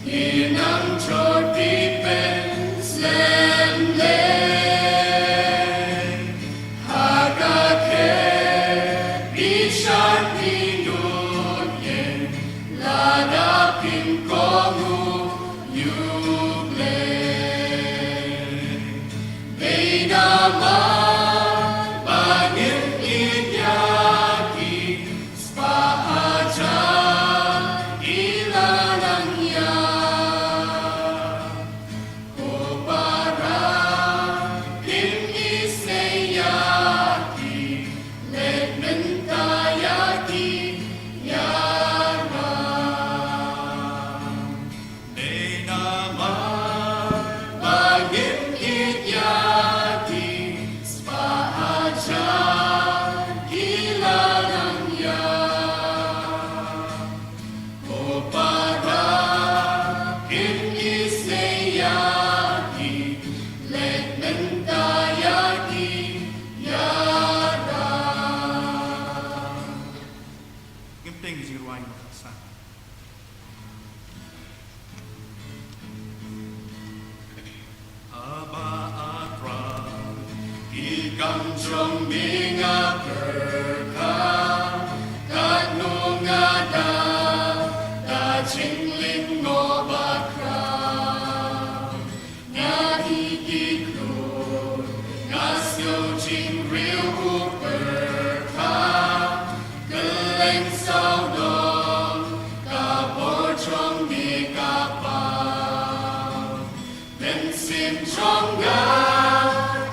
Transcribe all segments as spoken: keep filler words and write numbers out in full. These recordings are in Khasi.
Nang jor phi pynslem leh ha ka khet bishar phi nud ïeng, lada phin kohnguh ïa U Blei. Dei namar ba ngim ïeit ïa ki spah hajar ki la nang ïap. Ko para, kim isynei ïa ki, leit mynta ïa ki ïaram. Dei namar ba ngim ïeit ïa ki spah hajar ki la nang ïap. Ko para, kim isynei ïa ki, leit mynta ïa ki ïaram. Ngim tieng jingrwai, ngin ïa sah. Aba A Trai, ki kam jong me nga pyrkhat, katno nga da, da jinglyngngoh nga bakhraw. Nga ïeit, nga sngew jingriew u pyrkhat, kylleng sawdong ka bor jong me ka paw. Mynsiem jong nga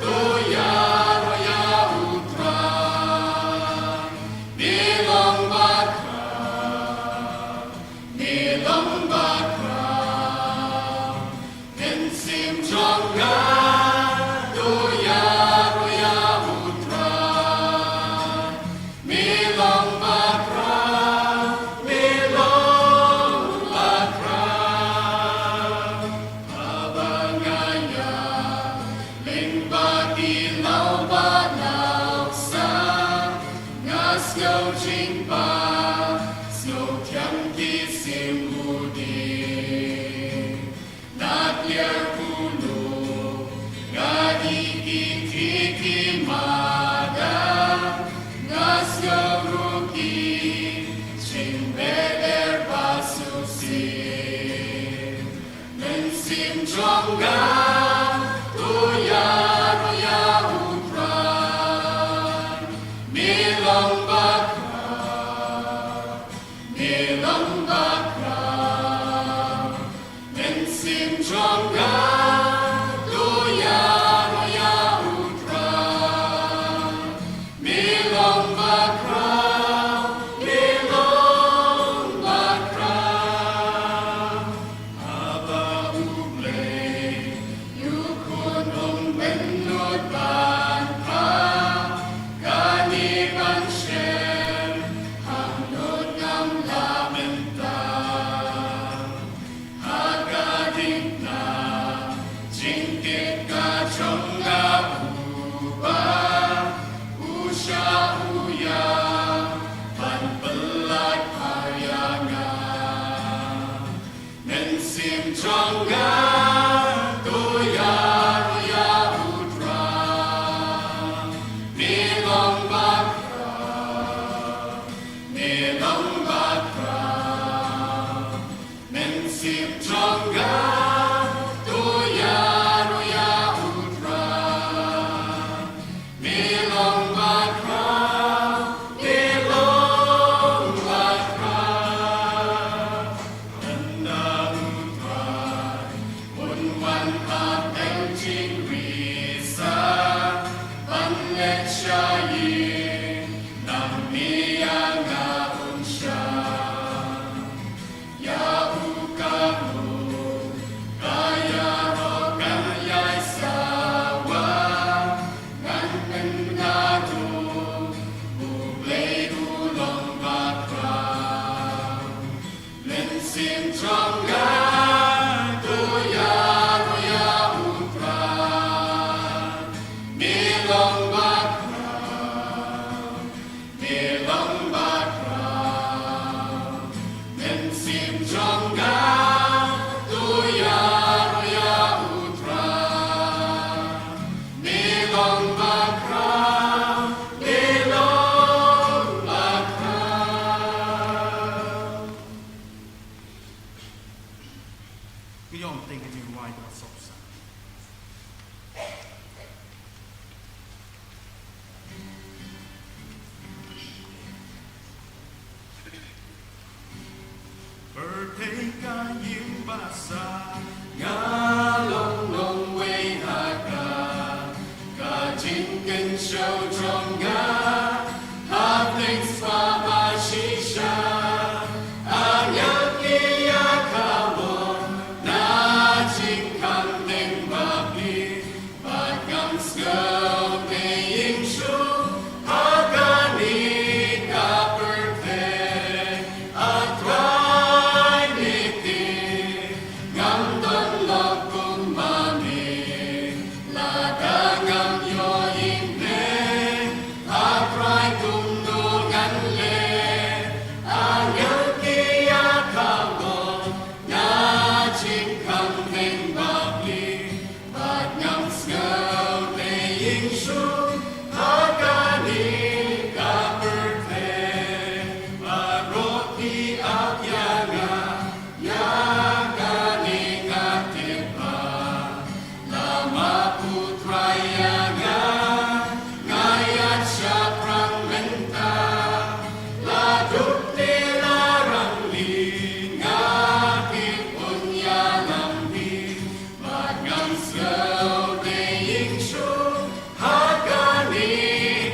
to ïaroh ïa U Trai. Me long bakhraw, me long bakhraw. Mynsiem jong nga to ïaroh ïa U Trai. Me long bakhraw, me long bakhraw. Haba nga ïa lyngba ki law ba law sah, nga sngew jingpang, sngew thiang ki sim u dih. Na kliar kuluk nga ïeit ki thik ki madan, nga sngew ruh ki jingbeh der ba shisien. Mynsiem jong nga to ïaroh ïa U Trai. Me long bakhraw, me long bakhraw. Mynsiem jong nga to ïaroh ïa U Trai. Me long bakhraw, me long bakhraw. Haba U Blei u Khun um pynlut ban phah, kane ban shem hangnud ngam lah mynta. Ha ka ding na jingkit ka jong nga, Uba u shah u ïa ban pyllait ha ïa nga. Mynsiem jong nga to ïaroh ïa U Trai. Me long bakhraw, me long bakhraw. Mynsiem jong nga to ïaroh ïa U Trai. Me long bakhraw, me long bakhraw. Ynda U Trai un wan ha pdeng jingrisaw ban leit sha ïing, nangne ïa nga un shah. Ïa u Kahbor Ïoh teng ka jingwai kaba sop sa. Pyrthei ka ïing basa, nga long nongwei ha ka, ka jingkynshew jong nga, ha things ba shisha, a nga ki ïa ka mo, na jingkhang teng ba phi, bad ngam sngew te ïing shu, ha kane ka pyrthei, a Trai ne te, ngam don lok kum ma me, lada ngam ïoh ïing ne, a Trai kumno ngan leh, a nga ki ïa ka mo, na jingkhang teng ba phi, bad ngam sngew te ïing shu, ha kane ka pyrthei, baroh ki ap ïa nga, ïa kane nga tip ba, la map u Trai ïa nga, nga ïaid shaphrang mynta, la duk ne la rangli, nga tip un ïalam hi, bad ngam sngew te ïing shu, ha kane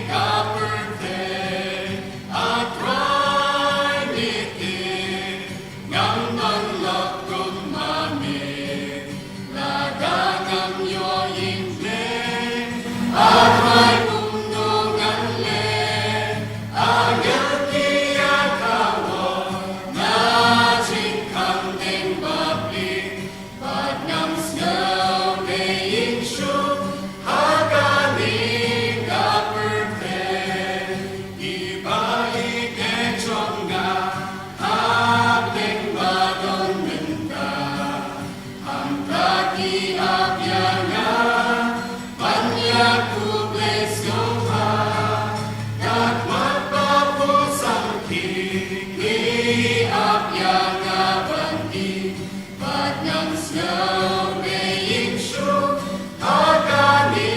ka pyrthei, a Trai ne te, ngam don lok kum ma me, lada ngam ïoh ïing ne, a Trai kumno ngan leh, a nga ki ïa ka mo, na jingkhang teng ba phi, bad ngam sngew te ïing shu, ha kane ka pyrthei, i ba i ke jong nga, ha teng ba don mynta, hangta ki ap ïa nga, ban ïa ku Blei sngewbha, ka khmat ba phu sang ki, ki ap ïa nga ban ki, bad ngam sngew te ïing shu, ha kane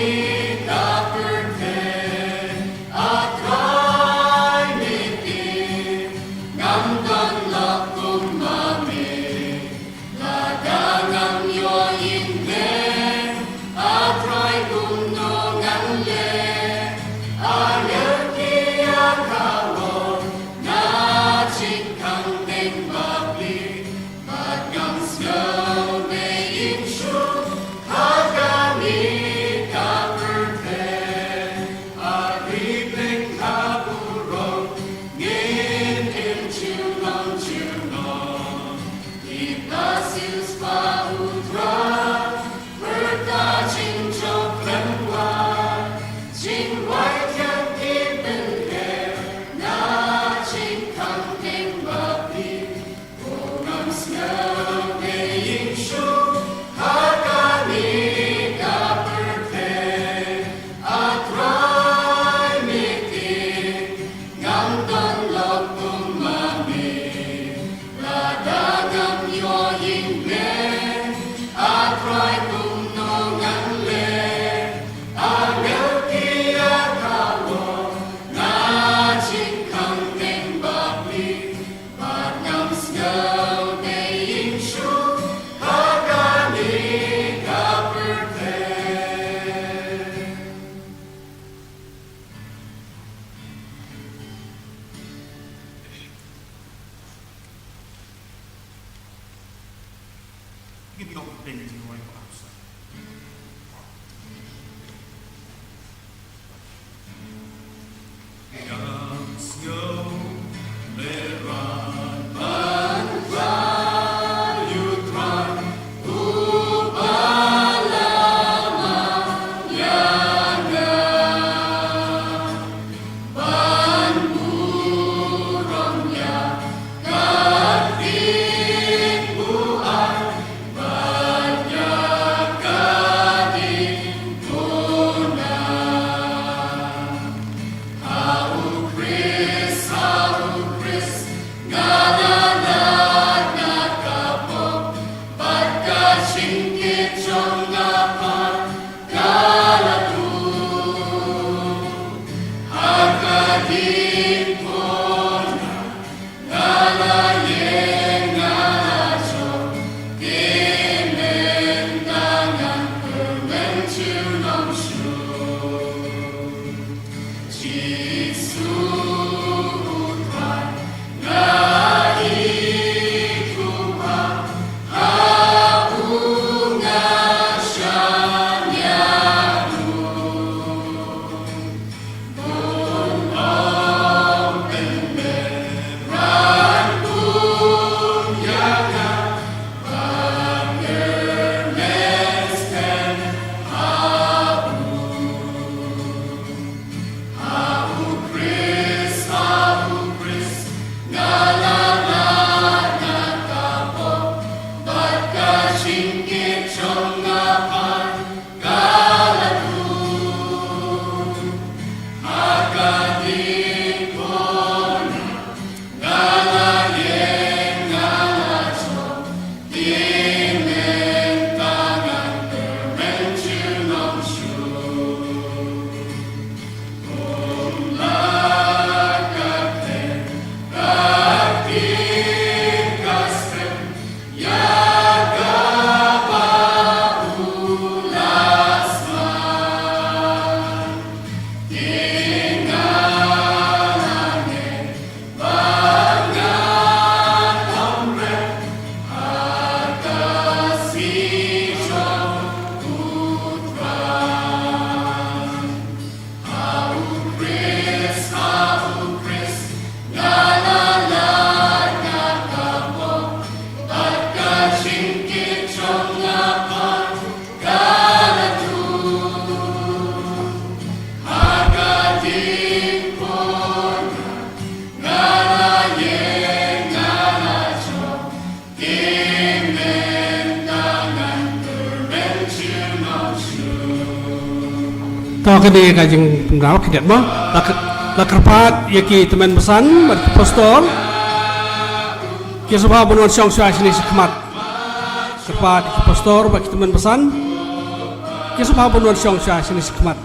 ka pyrthei, a Trai ne te, ngam don lok kum ma me, lada ngam ïoh ïing ne, a Trai kumno ngan leh, a nga ki ïa ka mo, na jingkhang teng ba phi, bad ngam sngew te ïing shu, ha kane ka pyrthei, a ri bteng ha burom, ngin im junom junom. Ki blessings ba u Trai, pyrta jingjop khlem wai, jingwai jong ki pynher, na jingkhang teng ba phi, ngam sngew te ïing shu, ha kane ka pyrthei, a Trai ne te, ngam don lok kum ma me, lada ngam ïoh ïing ne, a Trai kumno ngan leh, a nga ki ïa ka mo, na jingkhang teng ba phi, bad ngam sngew te ïing shu, ha kane ka pyrthei. Ngin ïoh pynbeit ïa ka jingduwai kaba kham sah. To kane ka jingpyndaw khyndiat mo. La kyrpad ïa ki tymmen basan bad ki pastor. Ki sngewbha ban wan shong shuwa shane shakhmat. Kyrpad ïa ki pastor bad ki tymmen basan. Ki sngewbha ban wan shong shuwa shane shakhmat.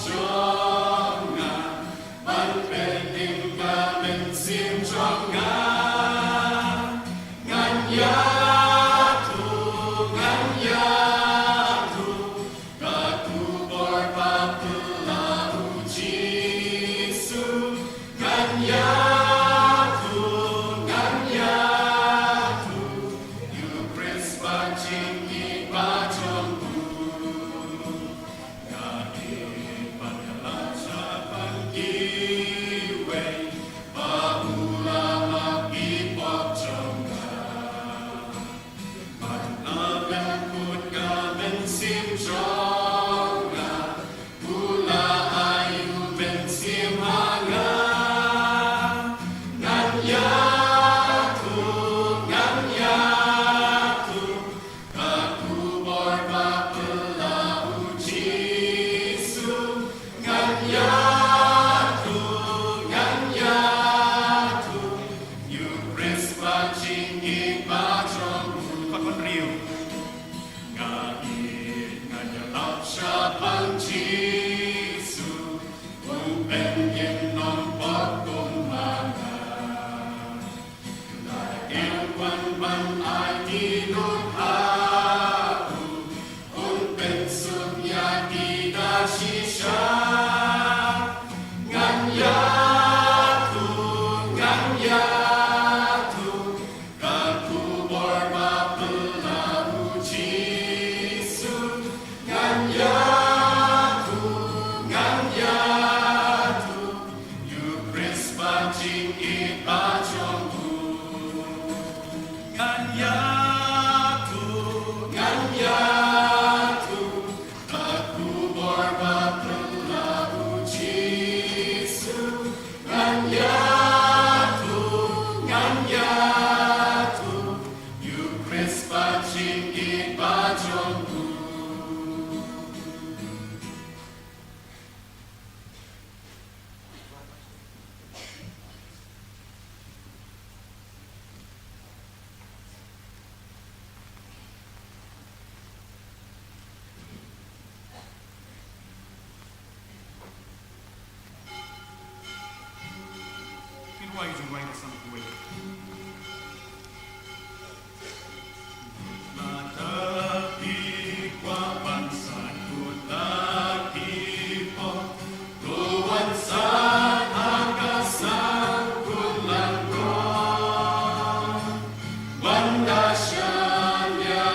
jong nga, ban pynïeng ka mynsiem jong nga. Ngan ïathuh, ngan ïathuh, ka khubor ba phylla, U Jisu. Ngan ïathuh, ngan ïathuh, ïa U Khrist ba jingïeit ba jong u. Nga ïeit ban ïalap shaphang kiwei ba u la map ki pop jong nga. Ban ïalam kut ka mynsiem jong nga, u la ai u mynsiem ha nga. Ngan ïathuh, ngan ïathuh, ka khubor ba phylla, U Jisu. Ngan ïathuh, ngan ïathuh, ïa U Khrist ba jingïeit ba jong u. Pat ban riew. Nga ïeit, ngan ïalap shaphang Jisu, un pynïeng nongpop kum ma nga. La dei wan ban ai ki lut ha u, un pynsuk ïa ki da shisha. Ngan ïathuh, ngan ïathuh, ka khubor ba phylla, U Jisu. Ngan ïathuh, ngan ïathuh, ïa U Khrist ba jingïeit ba jong u. Ngan ïathuh, ngan ïathuh, ka khubor ba phylla, U Jisu. Ngan ïathuh, ngan ïathuh, ïa U Khrist ba jingïeit ba jong u. Pynrwai, pynrwai ka song kawei. Lada phi kwah ban sait kut la ki pop, to wan sait ha ka shnong Kutlamroh. Wan da shan ïa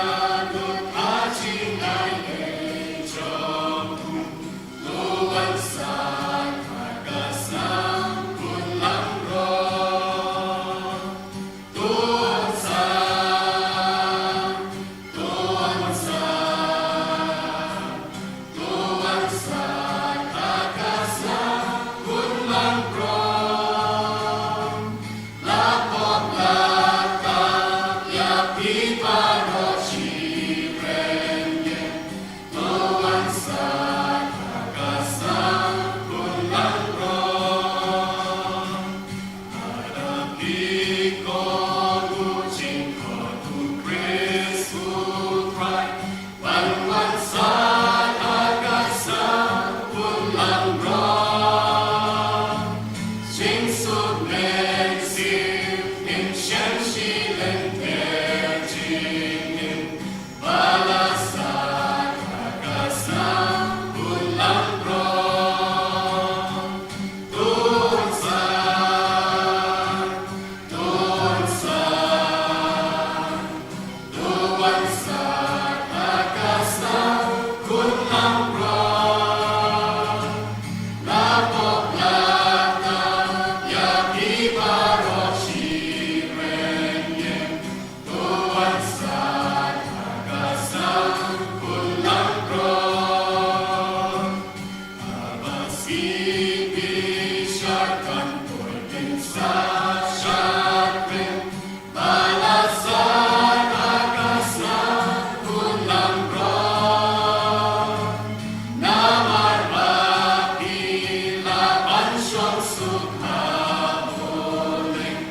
lut ha jingai ei jong u, to wan sait ha ka shnong Kutlamroh. To wan sait, to wan sait, to wan sait ha ka shnong Kutlamroh. La pop la tap ïa phi baroh shi ryngem. To wan sait ha ka shnong Kutlamroh. Lada phi kohnguh jingkhot u Khrist u Trai, ban wan sait ha ka shnong Kutlamroh. Jingsuk mynsiem ngin shem shilynter jingim, ba la sait ha ka shnong Kutlamroh. To wan sait, to wan sait, to wan sait ha ka shnong Kutlamroh. La pop la tap ïa phi baroh shi ryngem. To wan sait ha ka shnong Kutlamroh. Haba sngewbha sha kan poi pynshah shadien, ba la sait ha ka shnong Kutlamroh. Namar ba phi lah ban shong suk ha Building.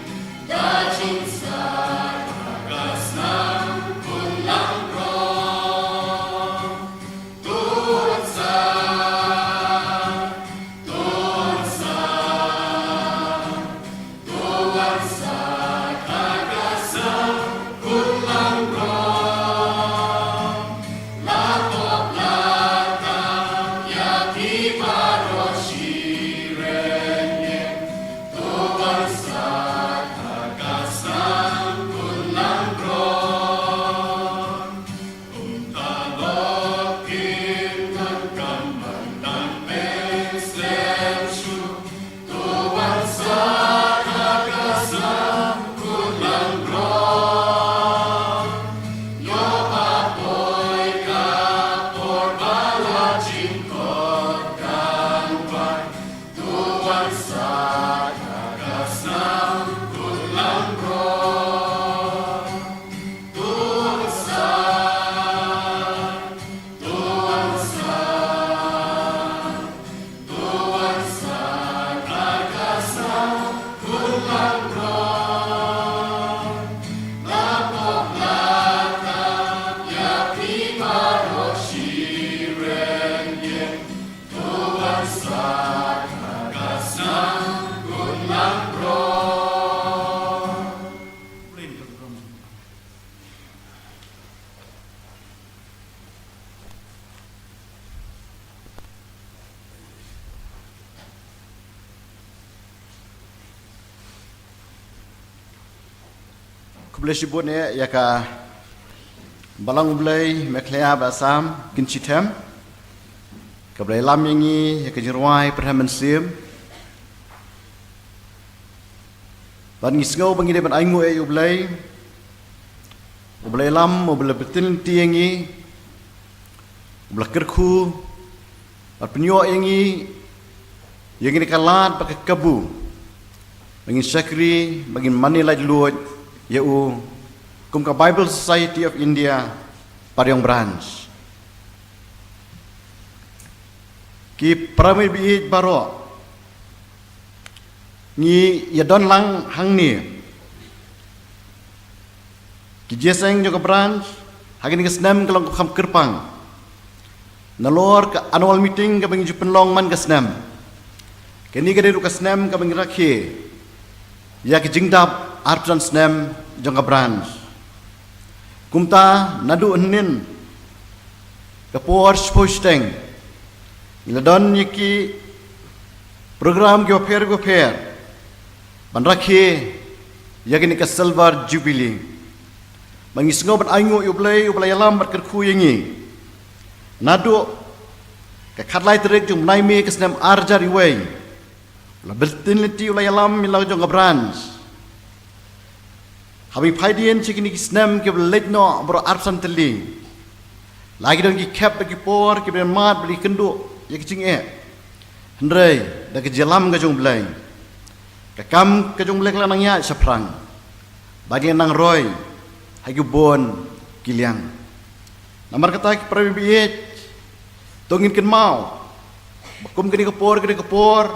Da jingsait ha ka shnong Kutlamroh. To wan sait, Khublei shibun eh ïa ka Balang U Blei Meghalaya bad Assam kin shi them. Ka Blei lam ïa ngi ïa ka jingrwai pyrhem mynsiem. Bad ngi sngew ba ngi dei ban ainguh ïa U Blei. U Blei lam, U Blei btin lynti ïa ngi. U Blei kyrkhu bad pynïoh ïa ngi ïa ngi ka lad bad ka kabu ba ngin shakri, ba ngin mane laitluid ïa U kum ka Bible Society of India Pariong Branch. Ki para bangeit baroh, ngi ïa don lang hangne. Ki jingïaseng jong ka branch ha kane ka snem ka long ka kham kyrpang nalor ka annual meeting kaba ngi ju pynlong man ka snem. Kane ka dei ruh ka snem kaba ngi rakhe ïa ka jingdap arphew san snem jong ka branch. Kumta naduh hynnin ka por shiphew shiteng ngi la don ïa ki program kiba pher kiba pher ban rakhe ïa kane ka Silver Jubilee. Ba ngi sngew ban ainguh ïa U Blei, U Blei ïalam bad kyrkhu ïa ngi. Naduh ka khatlai tarik jong u bnai May ka snem arhajar wei, la btin lynti, la ïalam ïa la jong ka branch. Haba ngi phai dien sha kine ki snem kiba la leit noh baroh arphew san tylli, la ki don ki khep bad ki por kiba la mad bad la kynduh ïa ki jingeh. Hynrei da ka jingïalam ka jong U Blei, ka kam ka jong U Blei ka la nang ïaid shaphrang bad ka la nang roi ha ki bun ki liang. Namar kata ki para bangeit, to ngin kynmaw ba kum kane ka por, kane ka por,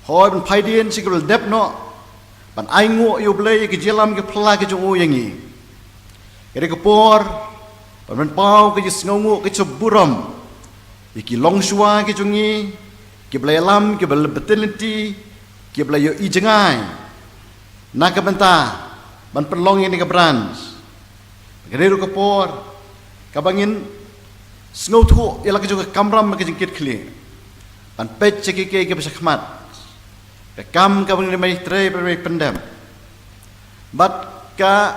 hooid, ban phai dien sha kaba la dep noh, ban ainguh ïa U Blei ïa ka jingïalam ka phylla ka jong U ïa ngi. Kane ka por ban pynpaw ka jingsngewnguh, ka jingburom ïa ki longshuwa ki jong ngi, kiba la ïalam, kiba la btin lynti, kiba la ïohi jngai na ka bynta ban pynlong ïa kane ka branch. Ka dei ruh ka por kaba ngin sngewthuh ïa la ka jong ka kamram bad ka jingkitkhlieh ban peit sha kiei kiei kiba sha khmat. Ka kam kaba ngin mei trei, ba mei pyndep. Bad ka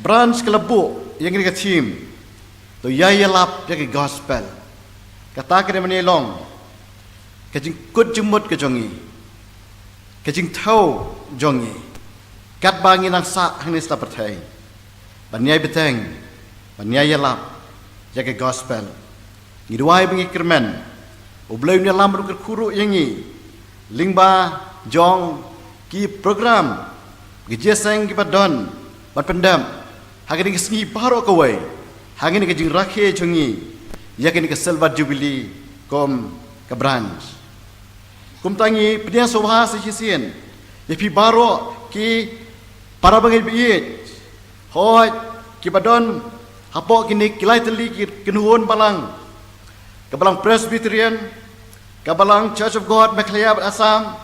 branch ka la buh ïa kane ka theme, to ïai ïalap ïa ka gospel. Kata ka dei ban ïai long ka jingkut jingmut ka jong ngi, ka jingthew jong ngi katba ngi nang sah hangne sha pyrthei, ban ïai bteng, ban ïai ïalap ïa ka gospel. Ngi duwai ba ngi kyrmen, U Blei un ïalam bad un kyrkhu ruh ïa ngi lyngba jong ki program, ki jingïaseng kiba don ban pyndep ha kane ka sngi baroh kawei, ha kane ka jingrakhe jong ngi ïa kane ka Silver Jubilee kum ka branch. Kumta ngi pdiang sngewbha sa shisien ïa phi baroh ki para bangeit baieit, hooid, kiba don hapoh kine ki lai tylli ki kynhun balang, ka Balang Presbyterian, ka Balang Church of God Meghalaya bad Assam,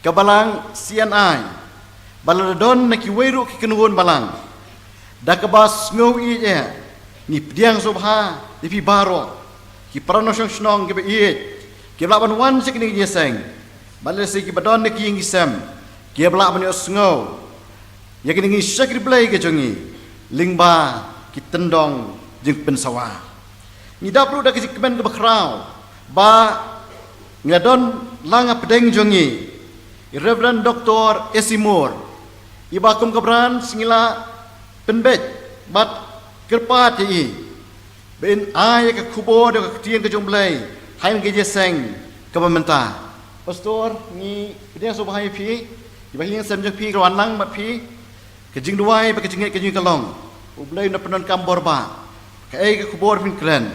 ka Balang C N I, bad lada don na kiwei ruh ki kynhun balang. Da kaba sngew ïeit eh, ngi pdiang sngewbha ïa phi baroh ki para nongshong shnong kiba ïeit, kiba lah ban wan sha kine ki jingïaseng, bad lehse kiba don na ki ïing ki sem, kiba lah ban ïohsngew ïa kine ki shakri Blei ka jong ngi lyngba ki tyndong jingpynsawa. Ngi dap ruh da ka jingkmen kaba khraw ba ngi la don lang hapdeng jong ngi i Reverend Doctor A C Moore, iba kum ka branch ngi la pynbeit bad kyrpad ïa i ba in ai ïa ka khubor, ïa ka ktien ka jong U Blei ha kane ka jingïaseng kaba mynta. Pastor, ngi pdiang sngewbha ïa phi, iba ha ïing sem jong phi ka wan lang bad phi. Ka jingduwai bad ka jingngeit ka jong ngi ka long, U Blei un pyndonkam bor ba kaei ka khubor phin kren,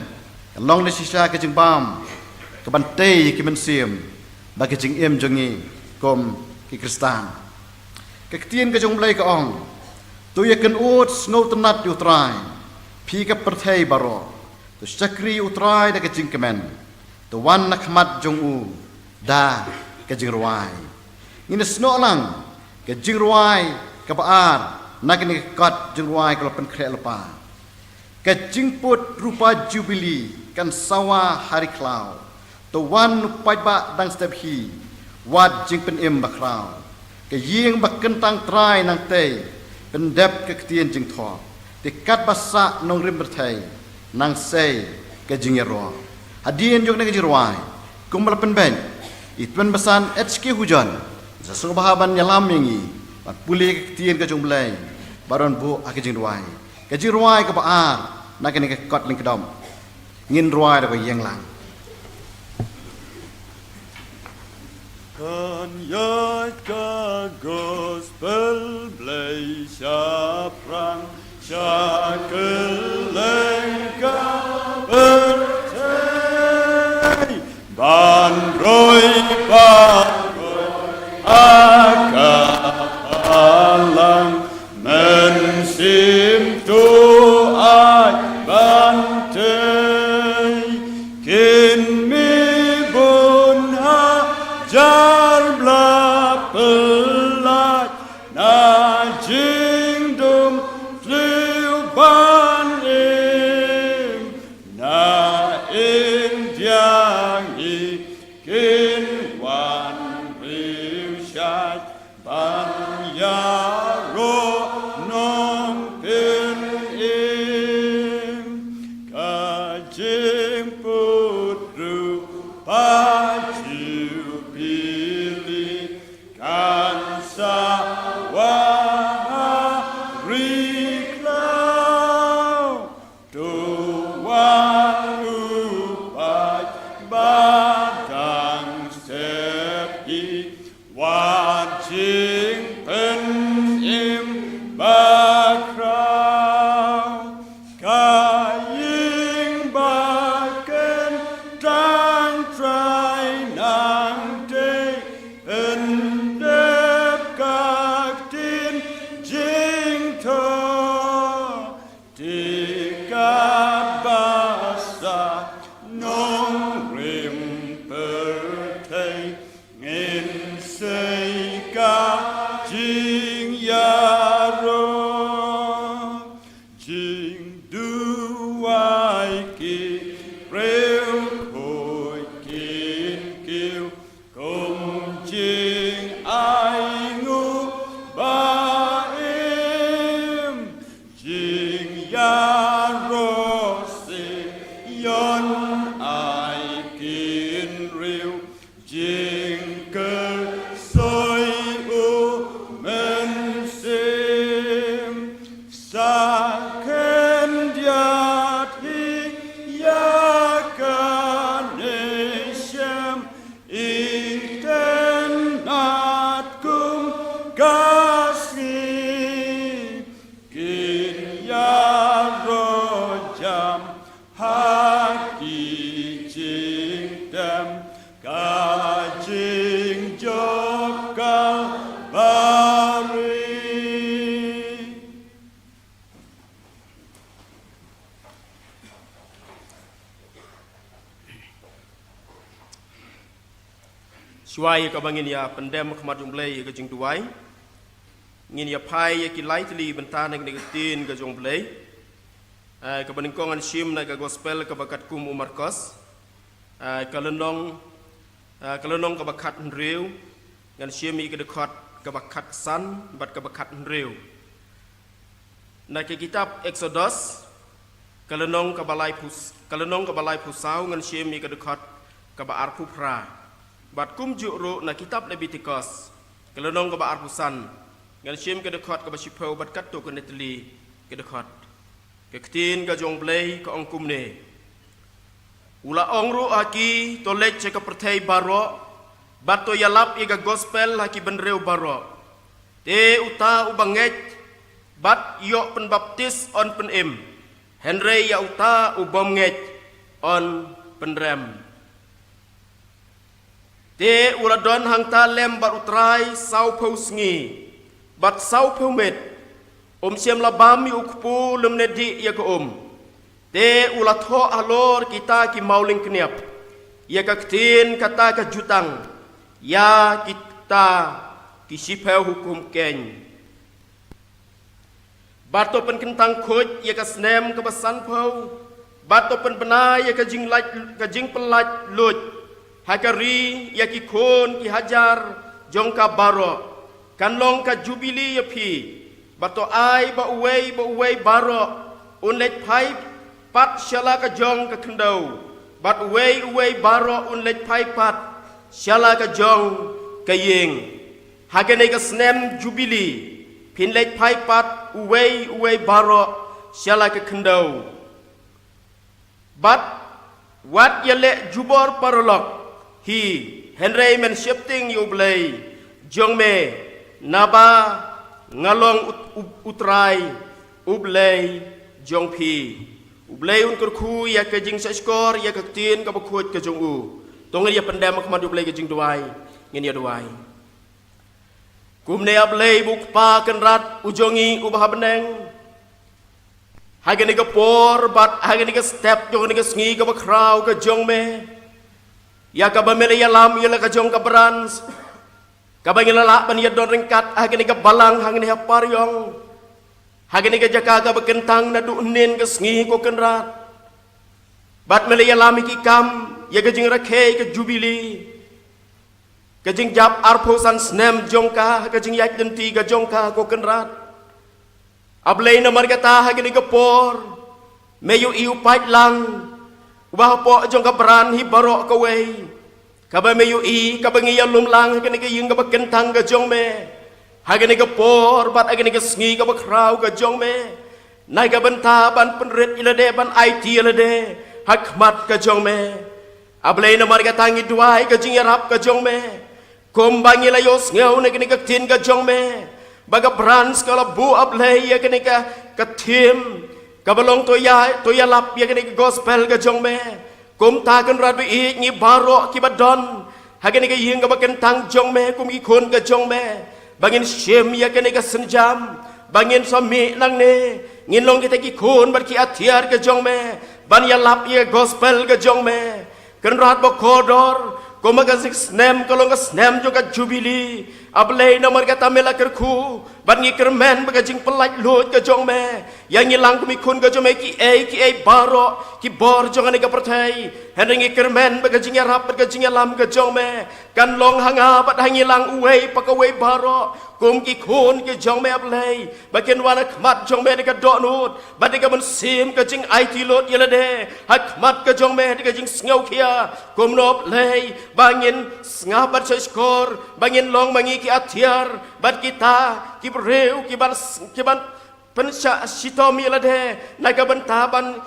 kan long da shisha ka jingbam kaban tei ïa ki mynsiem bad ka jingim jong ngi kum ki Khristan. Ka ktien ka jong U Blei ka ong, to ïakynduh sngewtynnat ïa U Trai, phi ka pyrthei baroh, to shakri ïa U Trai da ka jingkmen, to wan na khmat jong u da ka jingrwai. Ngin ïa snoh lang ka jingrwai kaba ar na kane ka kot jingrwai ka la pynkhreh lypa. Ka jingput rupa Jubili kan sawa ha ri khlaw. To wan u paidbah dang step hi, wat jingpynim bakhraw. Ka ïing ba kyntang Trai nangtei pyndep ka ktien jingthoh, te katba sah nongrim pyrthei nang sei ka jingïaroh. Hadien jong kane ka jingrwai, kumba la pynbeit, i Tymmen Basan H K Hujon, sa sngewbha ban ïalam ïa ngi ban pule ka ktien ka jong U Blei, ba don buh ha ka jingduwai. Ka jingrwai kaba ar na kane ka kot lyngkdom. Ngin rwai da ka ïeng lang. Kan ïaid ka gospel Blei shaphrang sha kylleng ka pyrthei, ban roi ban roi ha ka balang, mynsiem to ai ban tei. Kin mih bun hajar bla pyllait na jingdum thliew ban im, na India ngi kin wan riewshait ban ïaroh nongpynim. Ka jingput ruh pa Jubilee kan sa wan ha ri khlaw. To wan u paidbah dang step, wat jingpynim bakhraw. Ka ïing ba kyntang Trai nangtei pyndep ka ktien jingthoh, te katba sah nongrim pyrthei, ngin sei ka jingïaroh. Jingduwai ki briew khuid kin kiew kum jingainguh ba im. Jingïaroh Sion ai kin riew, jingkyrsoi U Mynsiem. Sa khyndiat hi ïa kane shem itynnad kum ka sngi. Kin ïaroh jam ha ki jingtem, ka jingjop Kalbari. Shuwa ïa kaba ngin ïa pyndem ha khmat jong U Blei ïa ka jingduwai, ngin ïa phai ïa ki lai tylli bynta na kane ka ktien ka jong U Blei. Eh, kaba nyngkong ngan shim na ka gospel kaba katkum u Markos. Eh, ka lynnong, eh, ka lynnong kaba khathynriew, ngan shim ïa ka dkhot kaba khatsan bad kaba khathynriew. Na ka kitab Eksodos, ka lynnong kaba laiphew s-, ka lynnong kaba laiphew saw, ngan shim ïa ka dkhot kaba arphew phra. Bad kumjuh ruh na kitab Lebitikos, ka lynnong kaba arphew san, ngan shim ka dkhot kaba shiphew bad katto katne tylli ki dkhot. Ka ktien ka jong U Blei ka ong kumne. U la ong ruh ha ki, to leit sha ka pyrthei baroh bad to ïalap ïa ka gospel ha ki bynriew baroh. Te uta uba ngeit bad ïoh pynbaptis yn pynim, hynrei ïa uta u bym ngeit yn pynrem. Te u la don hangta lem bad U Trai sawphew sngi bad sawphew miet, um shym la bam ïa u kpu lymne dih ïa ka um. Te u la thoh halor kita ki mawlyngkniap ïa ka ktien kata ka jutang ïa kita ki shiphew hukum keiñ. Bad to pynkyntang khuid ïa ka snem kaba sanphew, bad to pynbna ïa ka jinglait, ka jingpyllait luid ha ka ri ïa ki khun ki hajar jong ka baroh, Kan long ka jubili ïa phi, bad to ai ba uwei ba uwei baroh un leit phai pat sha la ka jong ka khyndew, bad uwei uwei baroh un leit phai pat sha la ka jong ka ïing. Ha kane ka snem jubili phin leit phai pat uwei uwei baroh sha la ka khyndew. Bad wat ïaleh jubor paralok hi, hynrei men sheptieng ïa U Blei jong me, naba nga long U, U, U Trai U Blei jong phi. U Blei un kyrkhu ïa ka jingshahshkor ïa ka ktien kaba khuid ka jong u. To ngin ïa pyndem ha khmat U Blei ka jingduwai. Ngin ïa duwai. Kumne A Blei ba U Kpa Kynrad u jong ngi uba ha bneng, ha kane ka por bad ha kane ka step jong kane ka sngi kaba khraw ka jong me, ïa kaba me la ïalam ïa la ka jong ka branch, kaba ngi la lah ban ïadon ryngkat ha kane ka balang hangne ha Pariong, ha kane ka jaka kaba kyntang naduh hynnin ka sngi, ko Kynrad. Bad me la ïalam ïa ki kam, ïa ka jingrakhe ka jubili, ka jingjop arphew san snem jong ka, ka jingïaid lynti ka jong ka, ko Kynrad. A Blei, namar kata ha kane ka por me ïohi u paidlang uba hapoh jong ka branch hi baroh kawei, kaba me ïohi, kaba ngi ïalum lang ha kane ka ïing kaba kyntang ka jong me, ha kane ka por bad ha kane ka sngi kaba khraw ka jong me, na ka bynta ban pynrit ïa lade, ban aiti ïa lade ha khmat ka jong me. A Blei, namar kata ngi duwai ka jingïarap ka jong me, kumba ngi la ïohsngew na kane ka ktien ka jong me, ba ka branch ka la buh, A Blei, ïa kane ka, ka theme kaba long to ïa, to ïalap ïa kane ka gospel ka jong me. Kumta Kynrad ba ïeit, ngi baroh kiba don ha kane ka ïing kaba kyntang jong me, kum ki khun ka jong me, ba ngin shim ïa kane ka sienjam, ba ngin sa mih nangne, ngin long kita ki khun bad ki atiar ka jong me, ban ïalap ïa ka gospel ka jong me. Kynrad ba kordor, kumba ka snem ka long ka snem jong ka jubili, A Blei, namar kata me la kyrkhu, bad ngi kyrmen ba ka jingpyllait luid ka jong me ïa ngi lang kum ki khun ka jong me, kiei kiei baroh ki bor jong kane ka pyrthei. Hynrei ngi kyrmen ba ka jingïarap bad ka jingïalam ka jong me kan long ha nga bad ha ngi lang uwei pa kawei baroh, kum ki khun ki jong me, A Blei, ba kin wan ha khmat jong me da ka dohnud bad da ka mynsiem ka jingaiti lut ïa lade ha khmat ka jong me, da ka jingsngewkhia, kumno, A Blei, ba ngin sngap bad shahshkor, ba ngin long ma ngi ki atiar bad kita ki briew kiban, kiban pynshah shitom ïa lade na ka bynta ban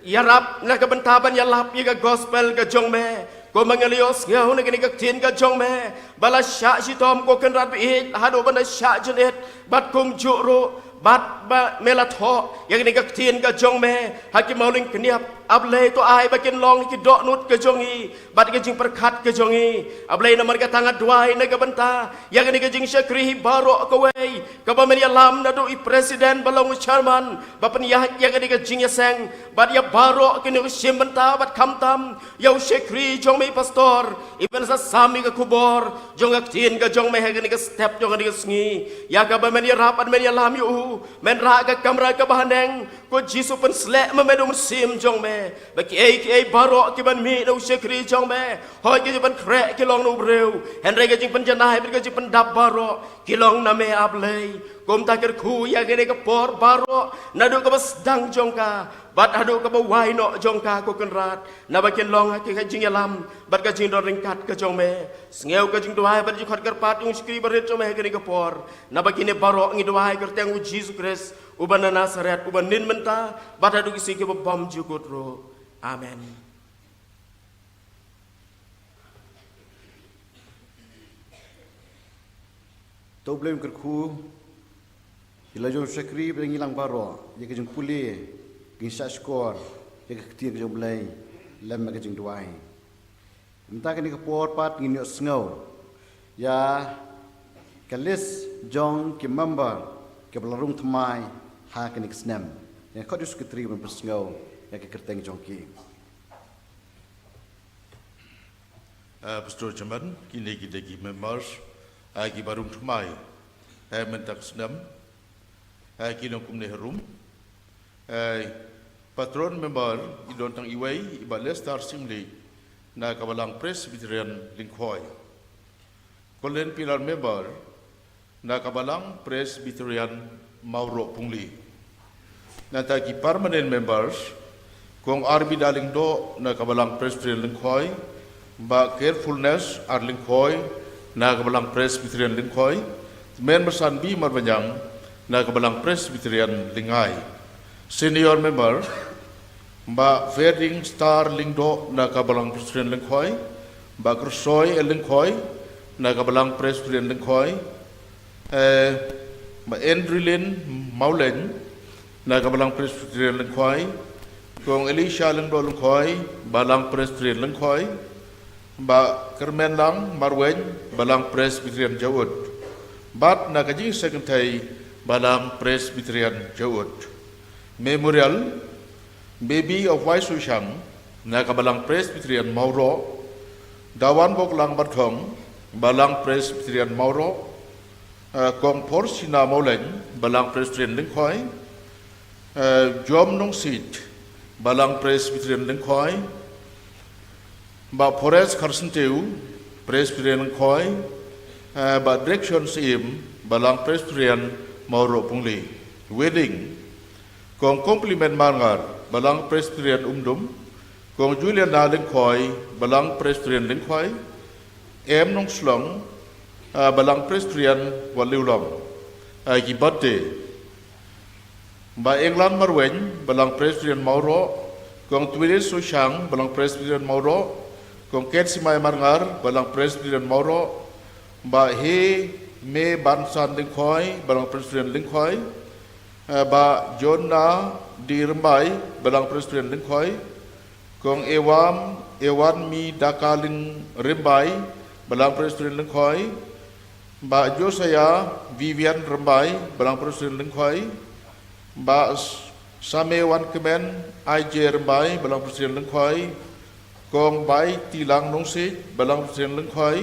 ïarap, na ka bynta ban ïalap ïa ka gospel ka jong me. Kumba ngi la ïohsngew na kane ka ktien ka jong me, ba la shah shitom, ko Kynrad ba ïeit, haduh ban da shah jynit, bad kumjuh ruh bad ba me la thoh ïa kane ka ktien ka jong me ha ki mawlyngkniap, A Blei, to ai ba kin long ki dohnud ka jong ngi bad ka jingpyrkhat ka jong ngi. A Blei, namar kata nga duwai na ka bynta ïa kane ka jingshakri hi baroh kawei, kaba men ïalam naduh i president ba long u chairman ba pynïaid ïa kane ka jingïaseng, bad ïa baroh kine ki shim bynta, bad khamtam ïa u shakri jong me, i pastor, iban sa sam ïa ka khubor jong ka ktien ka jong me ha kane ka step jong kane ka sngi. Ïa kaba men ïarap bad men ïalam ïa u, men rah ka kamra kaba haneng, ko Jisu, pynsleh ma me da u Mynsiem jong me, ba kiei kiei baroh kiban mih na u shakri jong me, hooid, ki jingpynkhreh ki long na u briew, hynrei ka jingpynjanai bad ka jingpyndap baroh ki long na me, A Blei. Kumta kyrkhu ïa kane ka por baroh, naduh kaba sdang jong ka bad haduh kaba wai noh jong ka, ko Kynrad, naba kin long ha ka jingïalam bad ka jingdon ryngkat ka jong me. Sngew ka jingduwai bad jingkhot kyrpad jong u shakri barit jong me ha kane ka por. Naba kine baroh ngi duwai ha ka kyrteng u Jisu Khrist uba na Nasaret, uba nin mynta bad haduh ki sngi kiba bymjukut ruh. Amen. To U Blei un kyrkhu ïa la jong u shakri bad ngi lang baroh ïa ka jingpule, ka jingshahshkor ïa ka ktien ka jong U Blei lem bad ka jingduwai. Mynta kane ka por pat ngin ïohsngew ïa ka list jong ki member kiba la rung thymmai ha kane ka snem. Ïa, khot ïa u secretary ban pynsngew ïa ka kyrteng jong ki. Eh, Pastor Chairman, kine ki dei ki members, eh, kiba rung thymmai, eh, mynta ka snem, eh, ki long kumne harum. Eh, patron member i don tang iwei, i Bah Lester Singli, na ka balang Presbyterian Lyngkhoi. Conlin pillar member, na ka Balang Presbyterian Mawroh Pungli. Nangta ki permanent members, Kong R B Lyngdoh na ka Balang Presbyterian Lyngkhoi, Bah Carefulness R Lyngkhoi na ka Balang Presbyterian Lyngkhoi, Tymmen Basan B Marbaniang na ka Balang Presbyterian Lyngngai. Senior member, Bah Ferding Star Lyngdoh na ka Balang Presbyterian Lyngkhoi, Bah Kyrsoi L Lyngkhoi na ka Balang Presbyterian Lyngkhoi, eh, Bah Andrewlyn Mawleng na ka Balang Presbyterian Lyngkhoi, Kong Elisha Lyngdoh Lyngkhoi, Balang Presbyterian Lyngkhoi, Bah Kyrmenlang Marwein, Balang Presbyterian Jowut, bad na ka jingïaseng kynthei, Balang Presbyterian Jowut. Memorial, Baby of Waisoshang na ka Balang Presbyterian Mawroh, Dawanboklang Barthong, Balang Presbyterian Mawroh, eh, Kong Porsina Mawleng, Balang Presbyterian Lyngkhoi, eh, Jom Nongsiej, Balang Presbyterian Lyngkhoi, Bah Forest Kharsyntiew, Presbyterian Lyngkhoi, eh, Bah Direction Syiem, Balang Presbyterian Mawroh Pungli. Wedding, Kong Compliment Marngar, Balang Presbyterian Umdum, Kong Juliana Lyngkhoi, Balang Presbyterian Lyngkhoi, M Nongslong, eh, Balang Presbyterian Wat Liulong. Eh, ki birthday, Bah England Marwein, Balang Presbyterian Mawroh, Kong Twilin Soshang, Balang Presbyterian Mawroh, Kong Ketsimai Marngar, Balang Presbyterian Mawroh, Bah He Me Bansan Lyngkhoi, Balang Presbyterian Lyngkhoi, eh, Bah Jonna D Rymbai, Balang Presbyterian Lyngkhoi, Kong Ewam, Ewan Mi Daka Lyng Rymbai, Balang Presbyterian Lyngkhoi, Bah Josiah Vivian Rymbai, Balang Presbyterian Lyngkhoi, Bah S-, Same Wan Kmen, I J Rymbai, Balang Presbyterian Lyngkhoi, Kong Bai Tilang Nongsiej, Balang Presbyterian Lyngkhoi,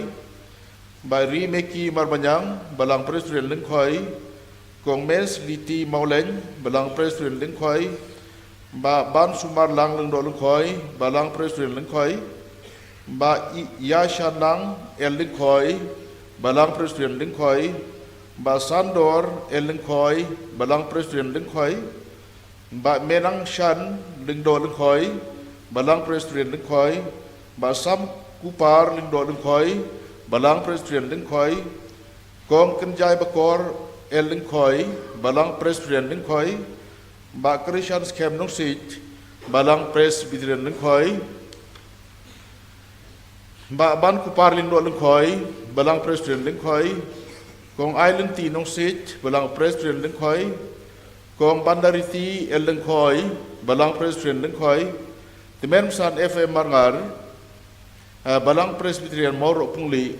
Bah Ri Meki Marbaniang, Balang Presbyterian Lyngkhoi, Kong Mens Liti Mawleng, Balang Presbyterian Lyngkhoi, Bah Ban Sumar Lang Lyngdoh Lyngkhoi, Balang Presbyterian Lyngkhoi, Bah I-, Yashan Lang L Lyngkhoi, Balang Presbyterian Lyngkhoi, Bah Sandor L Lyngkhoi, Balang Presbyterian Lyngkhoi, Bah Menang Shan Lyngdoh Lyngkhoi, Balang Presbyterian Lyngkhoi, Bah Sam Kupar Lyngdoh Lyngkhoi, Balang Presbyterian Lyngkhoi, Kong Kynjai Bakor L Lyngkhoi, Balang Presbyterian Lyngkhoi, Bah Krishan Skhem Nongsiej, Balang Presbyterian Lyngkhoi, Bah Ban Kupar Lyngdoh Lyngkhoi, Balang Presbyterian Lyngkhoi, Kong Ailynti Nongsiej, Balang Presbyterian Lyngkhoi, Kong Bandariti L Lyngkhoi, Balang Presbyterian Lyngkhoi, Tymmen Basan F M Marngar, eh, Balang Presbyterian Mawroh Pungli,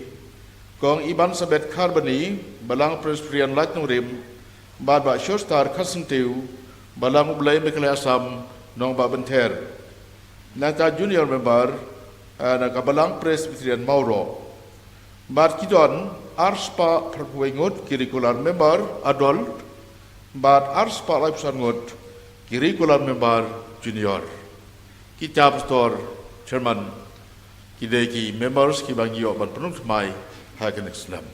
Kong Iban Sabet Kharbani, Balang Presbyterian Laitnongrim, bad Bah Shostar Kharsyntiew, Balang U Blei Meghalaya Assam, Nongbah Bynther. Nangta junior member, eh, na ka Balang Presbyterian Mawroh. Bad ki don arspah phraphew ngut ki regular member adult, bad arspah laiphew san ngut ki regular member junior. Kita pastor, chairman, ki dei ki members kiba ngi ïoh ban pynrung thymmai ha kane ka snem.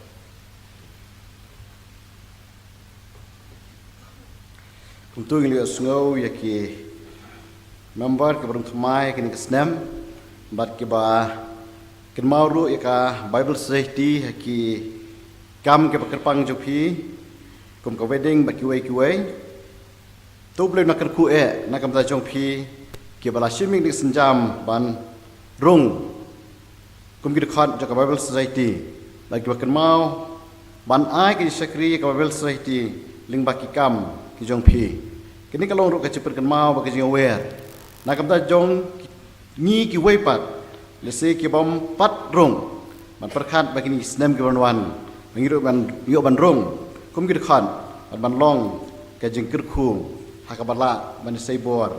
Kumta ngi la ïohsngew ïa ki member kiba rung thymmai ha kane ka snem, bad kiba kynmaw ruh ïa ka Bible Society ha ki kam kiba kyrpang jong phi, kum ka wedding bad kiwei kiwei. To U Blei un kyrkhu eh na ka bynta jong phi kiba la shim ïa kane ka sienjam ban rung kum ki dkhot jong ka Bible Society, bad kiba kynmaw ban ai ki shakri ïa ka Bible Society lyngba ki kam ki jong phi. Kane ka long ruh ka jingpynkynmaw bad ka jingaware na ka bynta jong ngi kiwei pat, lehse kibym pat rung, ban pyrkhat ba kine ki snem kiban wan ba ngi ruh ban ïoh ban rung kum ki dkhot, bad ban long ka jingkyrkhu ha kaba lah ban ïasei bor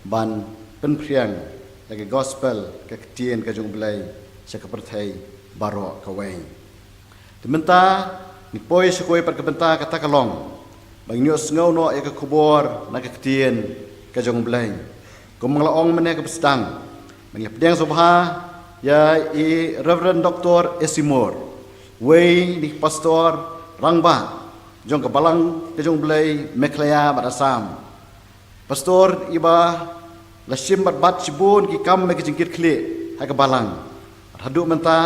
ban pynphriang ïa ka gospel, ka ktien ka jong U Blei sha ka pyrthei baroh kawei. Te mynta ngi poi sha kawei pat ka bynta, kata ka long ba ngin ïohsngew noh ïa ka khubor na ka ktien ka jong U Blei. Kum ba nga la ong mynne ha kaba sdang, ba ngi la pdiang sngewbha ïa i Reverend Doctor Esimor, wei na ki pastor rangbah jong ka Balang ka jong U Blei Meghalaya bad Assam. Pastor iba la shim bad bat shibun ki kam bad ki jingkitkhlieh ha ka Balang. Bad haduh mynta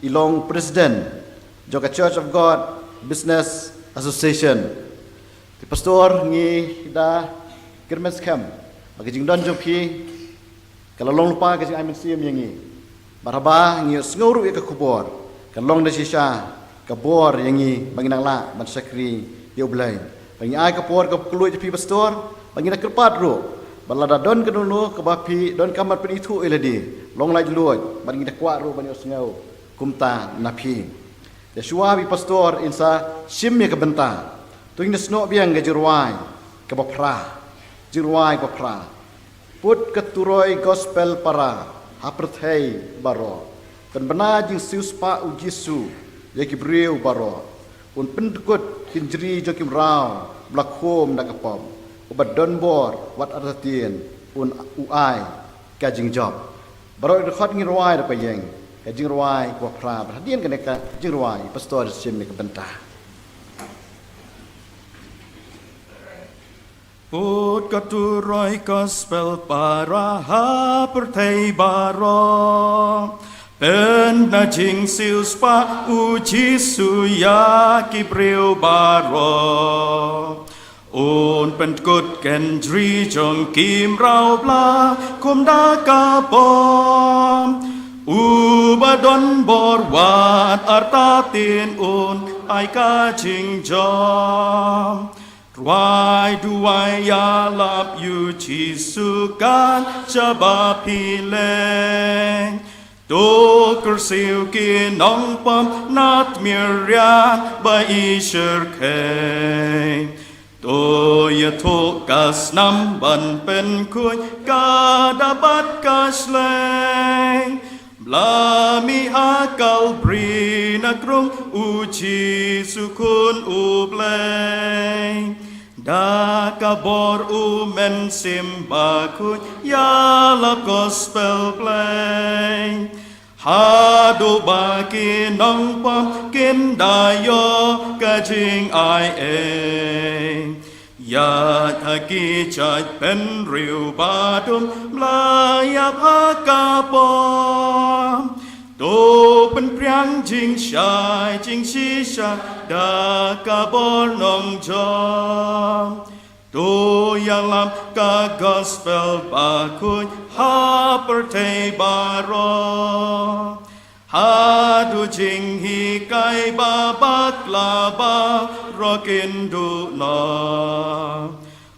i long president jong ka Church of God Business Association. Te pastor, ngi da kyrmen skhem ba ka jingdon jong phi ka la long lypa ka jingai mynsiem ïa ngi. Bad haba ngi ïohsngew ruh ïa ka khubor, ka long da shisha ka bor ïa ngi ba ngin nang lah ban shakri ïa U Blei. Ba ngi ai ka por ka kylluid ïa phi pastor, ba ngin da kyrpad ruh ba lada don kano kano kaba phi donkam ban pynithuh ïa lade, long laitluid, ba ngin da kwah ruh ban ïohsngew kumta na phi. Te shuwa ba i pastor in sa shim ïa ka bynta, to ngin da snoh biang ka jingrwai kaba phra. Jingrwai kaba phra. Put ka turoi gospel para ha pyrthei baroh. Pynbna jingsiewspah U Jisu ïa ki briew baroh. Un pyndkut ki jri jong ki mraw ba la khum da ka pop. Uba don bor wat artatien un u ai ka jingjop. Baroh ki dkhot ngin rwai da ka ïeng ka jingrwai kaba phra. Bad hadien kane ka jingrwai, pastor shim ïa ka bynta. Put ka turoi gospel para ha pyrthei baroh. Pynbna jingsiewspah U Jisu ïa ki briew baroh. Un pyndkut ki jri jong ki mraw ba la khum da ka pop. Uba don bor wat artatien un ai ka jingjop. Rwai duwai ïalap ïa U Jisu katba phi leh. To kyrsiew ki nongpop na tmier riat ba i shyrkhei. To ïathuh ka snam ban pynkhuid ka da bad ka shlei. Ba la mih ha Kalbari na krung U Jisu Khun U Blei. Da ka bor U Mynsiem Bakhuid ïalap gospel Blei. Haduh ba ki nongpop kin da ïoh ka jingai ei. Ïaid ha ki jait bynriew ba dum ba la ïap ha ka pop. To pynphriang jingshai jingshisha da ka bor nongjop. To ïalap ka gospel bakhuid ha pyrthei baroh. Haduh jinghikai ba bakla baroh kin duh noh.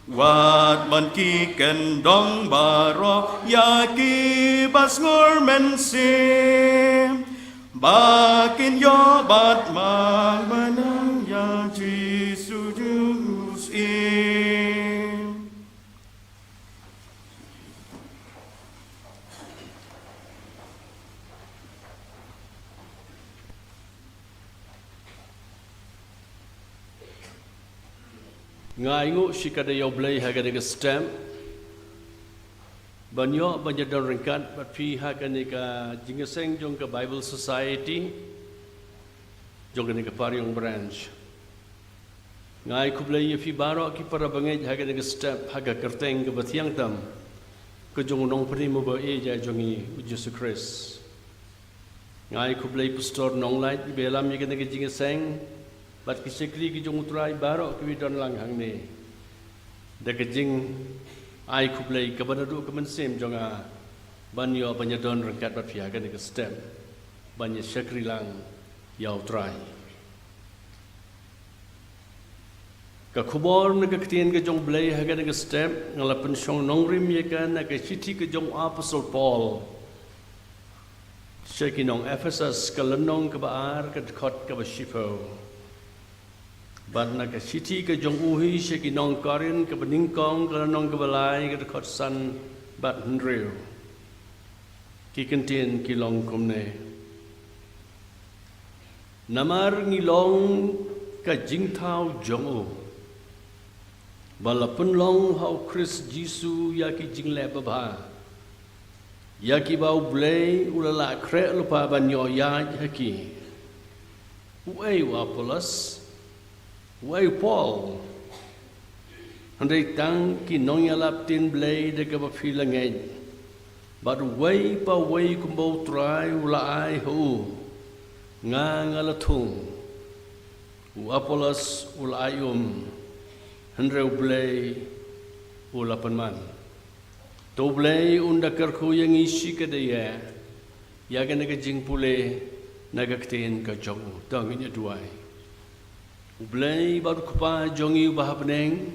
Wat man ki kyndong baroh ïa ki ba sngur mynsiem. Ba kin ïoh bad mang mynta ïa Jisu jong u Syiem. Nga ainguh shikatdei ïa U Blei ha kane ka step ban ïoh ban ïadon ryngkat bad phi ha kane ka jingïaseng jong ka Bible Society jong kane ka Pariong Branch. Nga ai khublei ïa phi baroh ki para bangeit ha kane ka step ha ka kyrteng kaba thiang tam ka jong u Nongpynim uba ïeit jong ngi, u Jisu Khrist. Nga ai khublei Pastor Nonglait iba ïalam ïa kane ka jingïaseng bad ki shakri ki jong U Trai baroh kiba don lang hangne. Da ka jingai khublei kaba naduh ka mynsiem jong nga ban ïoh ban ïadon ryngkat bad phi ha kane ka step ban ïa shakri lang ïa U Trai. Ka khubor na ka ktien ka jong U Blei ha kane ka step nga la pynshong nongrim ïa ka na ka shithi ka jong u Apostol Paul sha ki nong Ephesus ka lynnong kaba ar ka dkhot kaba shiphew. Bad na ka shithi ka jong u hi sha ki nong Korinth kaba nyngkong ka lynnong kaba lai ka dkhot san bad hynriew. Ki kyntien ki long kumne. Namar ngi long ka jingthaw jong u ba la pynlong ha u Khrist Jisu ïa ki jingleh babha ïa kiba U Blei u la lah khreh lypa ban ïoh ïaid ha ki. Uei u Apollos, Wei Paul, hynrei tang ki nongïalap ktien Blei da kaba phi la ngeit, bad uwei pa uwei kumba U Trai u la ai ha u, nga nga la thung, u Apollos u la ai um, hynrei U Blei u la pynman. To U Blei un da kyrkhu ïa ngi shikatdei ïa kane ka jingpule na ka ktien ka jong u. To ngin ïa duwai. U Blei bad U Kpa jong ngi uba ha bneng,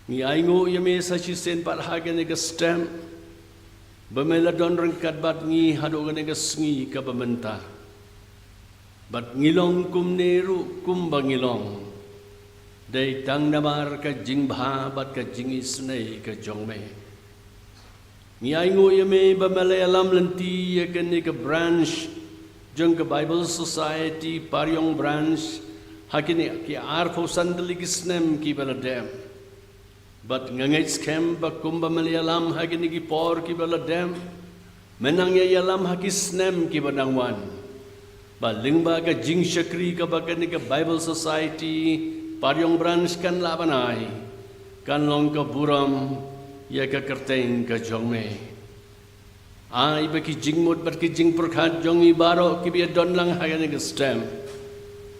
ngi ainguh ïa me sa shisien pat ha kane ka step ba me la don ryngkat bad ngi haduh kane ka sngi kaba mynta. Bad ngi long kumne ruh kumba ngi long, dei tang namar ka jingbha bad ka jingisynei ka jong me. Ngi ainguh ïa me ba me la ïalam lynti ïa kane ka branch jong ka Bible Society Pariong Branch ha kine ki arphew san tylli ki snem kiba la dep. Bad nga ngeit skhem ba kumba me la ïalam ha kine ki por kiba la dep, men nang ïa ïalam ha ki snem kiba nang wan. Ba lyngba ka jingshakri kaba kane ka Bible Society Pariong Branch kan lah ban ai, kan long ka burom ïa ka kyrteng ka jong me. Ai ba ki jingmut bad ki jingpyrkhat jong ngi baroh kiba ïadon lang ha kane ka step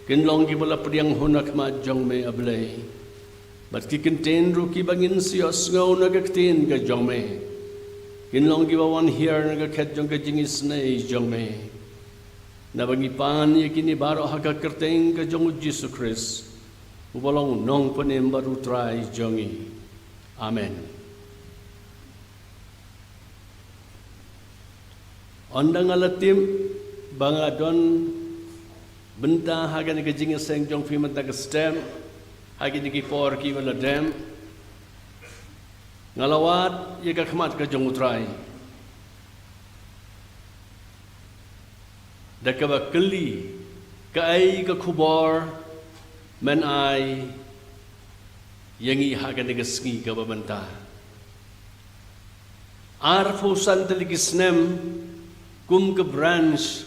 kin long kiba la pdiang hun ha khmat jong me, A Blei. Bad ki kyntien ruh kiba ngin sa ïohsngew na ka ktien ka jong me kin long kiba wan hiar na ka khet jong ka jingisynei jong me. Naba ngi pan ïa kine baroh ha ka kyrteng ka jong U Jisu Khrist, uba long U Nongpynim bad U Trai jong ngi. Amen. Ynda nga la tip ba nga don bynta ha kane ka jingïaseng jong phi mynta ka step, ha kine ki por kiba la dep, nga la wad ïa ka khmat ka jong U Trai da kaba kylli, kaei ka khubor men ai ïa ngi ha kane ka sngi kaba mynta. Arphew san tylli ki snem kum ka branch,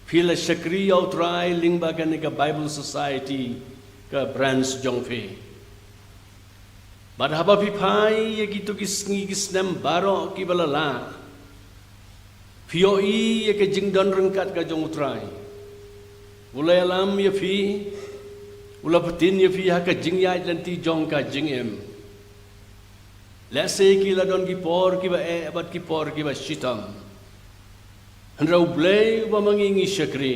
phi la shakri ïa U Trai lyngba kane ka Bible Society, ka branch jong phi. Bad haba phi phai ïa kito ki sngi ki snem baroh kiba la lah, phi ïohi ïa ka jingdon ryngkat ka jong U Trai. U la ïalam ïa phi, u la pyntip ïa phi ha ka jingïaid lynti jong ka jingim. Lehse ki la don ki por kiba eh bad ki por kiba shitom. Hynrei U Blei uba ma ngi ngi shakri,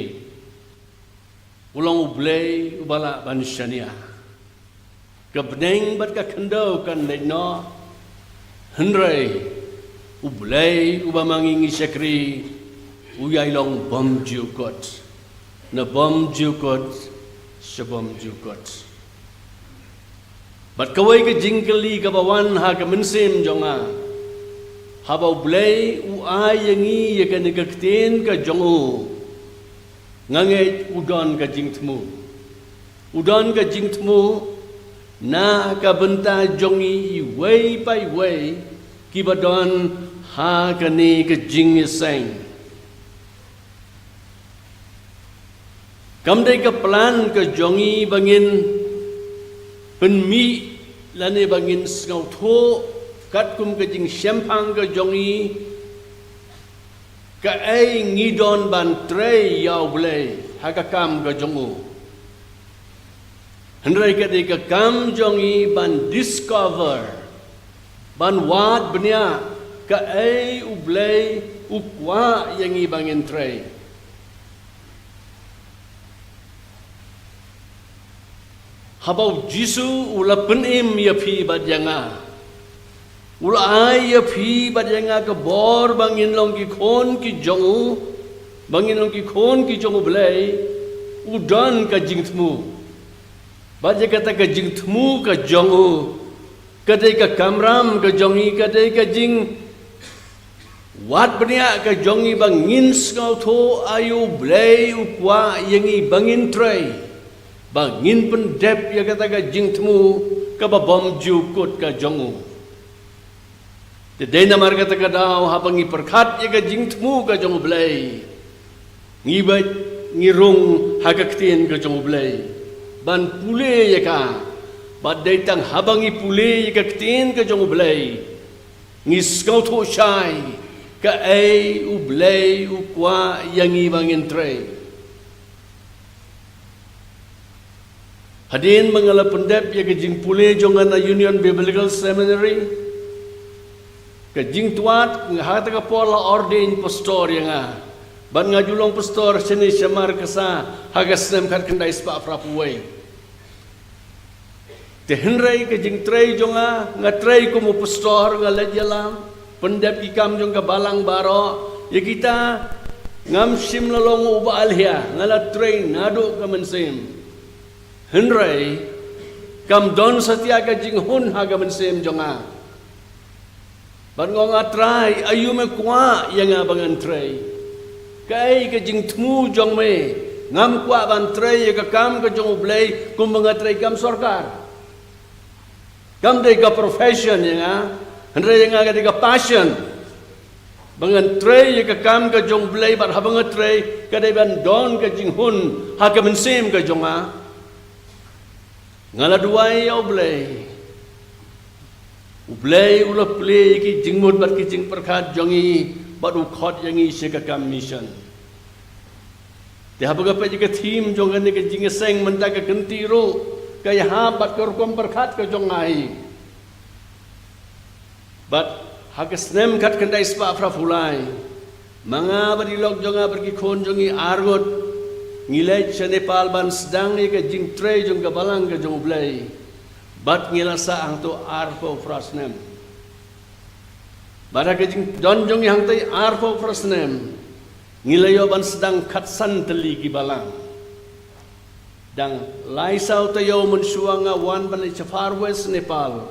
u long U Blei uba lah ban shaniah. Ka bneng bad ka khyndew kan leit noh, hynrei U Blei uba ma ngi ngi shakri, u ïai long bymjukut, na bymjukut sha bymjukut. Bad kawei ka jingkylli kaba wan ha ka mynsiem jong nga, haba U Blei u ai ïa ngi ïa kane ka ktien ka jong u, nga ngeit u don ka jingthmu. U don ka jingthmu na ka bynta jong ngi iwei pa iwei kiba don ha kane ka jingïaseng. Kam dei ka plan ka jong ngi ba ngin pynmih lane ba ngin sngewthuh katkum ka jingshemphang ka jong ngi, kaei ngi don ban trei ïa U Blei ha ka kam ka jong u. Hynrei ka dei ka kam jong ngi ban discover, ban wad bniah kaei U Blei u kwah ïa ngi ba ngin trei. Haba U Jisu u la pynim ïa phi bad ïa nga, u la ai ïa phi bad ïa nga ka bor ba ngin long ki khun ki jong u, ba ngin long ki khun ki jong U Blei, u don ka jingthmu. Bad ïa kata ka jingthmu ka jong u, ka dei ka kamram ka jong ngi, ka dei ka jing wad bniah ka jong ngi ba ngin sngewthuh aïu U Blei u kwah ïa ngi ba ngin trei, ba ngin pyndep ïa kata ka jingthmu kaba bymjukut ka jong u. Te dei namar kata ka daw haba ngi pyrkhat ïa ka jingthmu ka jong U Blei, ngi bad ngi rung ha ka ktien ka jong U Blei. ban pule ïa ka. Bad dei tang haba ngi pule ïa ka ktien ka jong U Blei, ngi sngewthuh shai kaei U Blei u kwah ïa ngi ba ngin trei. Hadien ba nga la pyndep ïa ka jingpule jong nga na Union Biblical Seminary, ka jingtwad nga ha kata ka por la ordain pastor ïa nga. Bad nga ju long pastor shane sha Markasa ha ka snem khatkhyndai spah phraphew wei. Te hynrei ka jingtrei jong nga, nga trei kum u pastor, nga leit ïalam, pyndep ki kam jong ka balang baroh, ïa kita ngam shym la long uba alhia, nga la trei naduh ka mynsiem. Hynrei kam don satia ka jinghun ha ka mynsiem jong nga. Bad nga ong, A Trai, aïu me kwah ïa nga ba ngan trei? Kaei ka jingthmu jong me? Ngam kwah ban trei ïa ka kam ka jong U Blei kumba nga trei kam sorkar. Kam dei ka profession ïa nga, hynrei ïa nga ka dei ka passion. Ba ngan trei ïa ka kam ka jong U Blei, bad haba nga trei ka dei ban don ka jinghun ha ka mynsiem ka jong nga. Nga la duwai ïa U Blei. U Blei u la plie ïa ki jingmut bad ki jingpyrkhat jong ngi, bad u khot ïa ngi sha ka kam mission. Te haba nga peit ïa ka theme jong kane ka jingïaseng mynta, ka kynti ruh ka ïahap bad ka rukom pyrkhat ka jong nga hi. Bad ha ka snem khatkhyndai spah phraphew lai, ma nga bad i lok jong nga bad ki khun jong ngi arngut, ngi leit sha Nepal ban sdang ïa ka jingtrei jong ka balang ka jong U Blei. Bad ngi la sah hangto arphew phra snem. Bad ha ka jingdon jong ngi hangtei arphew phra snem, ngi la ïoh ban sdang khatsan tylli ki balang. Dang lai saw taïew mynshuwa nga wan ban leit sha Far West Nepal.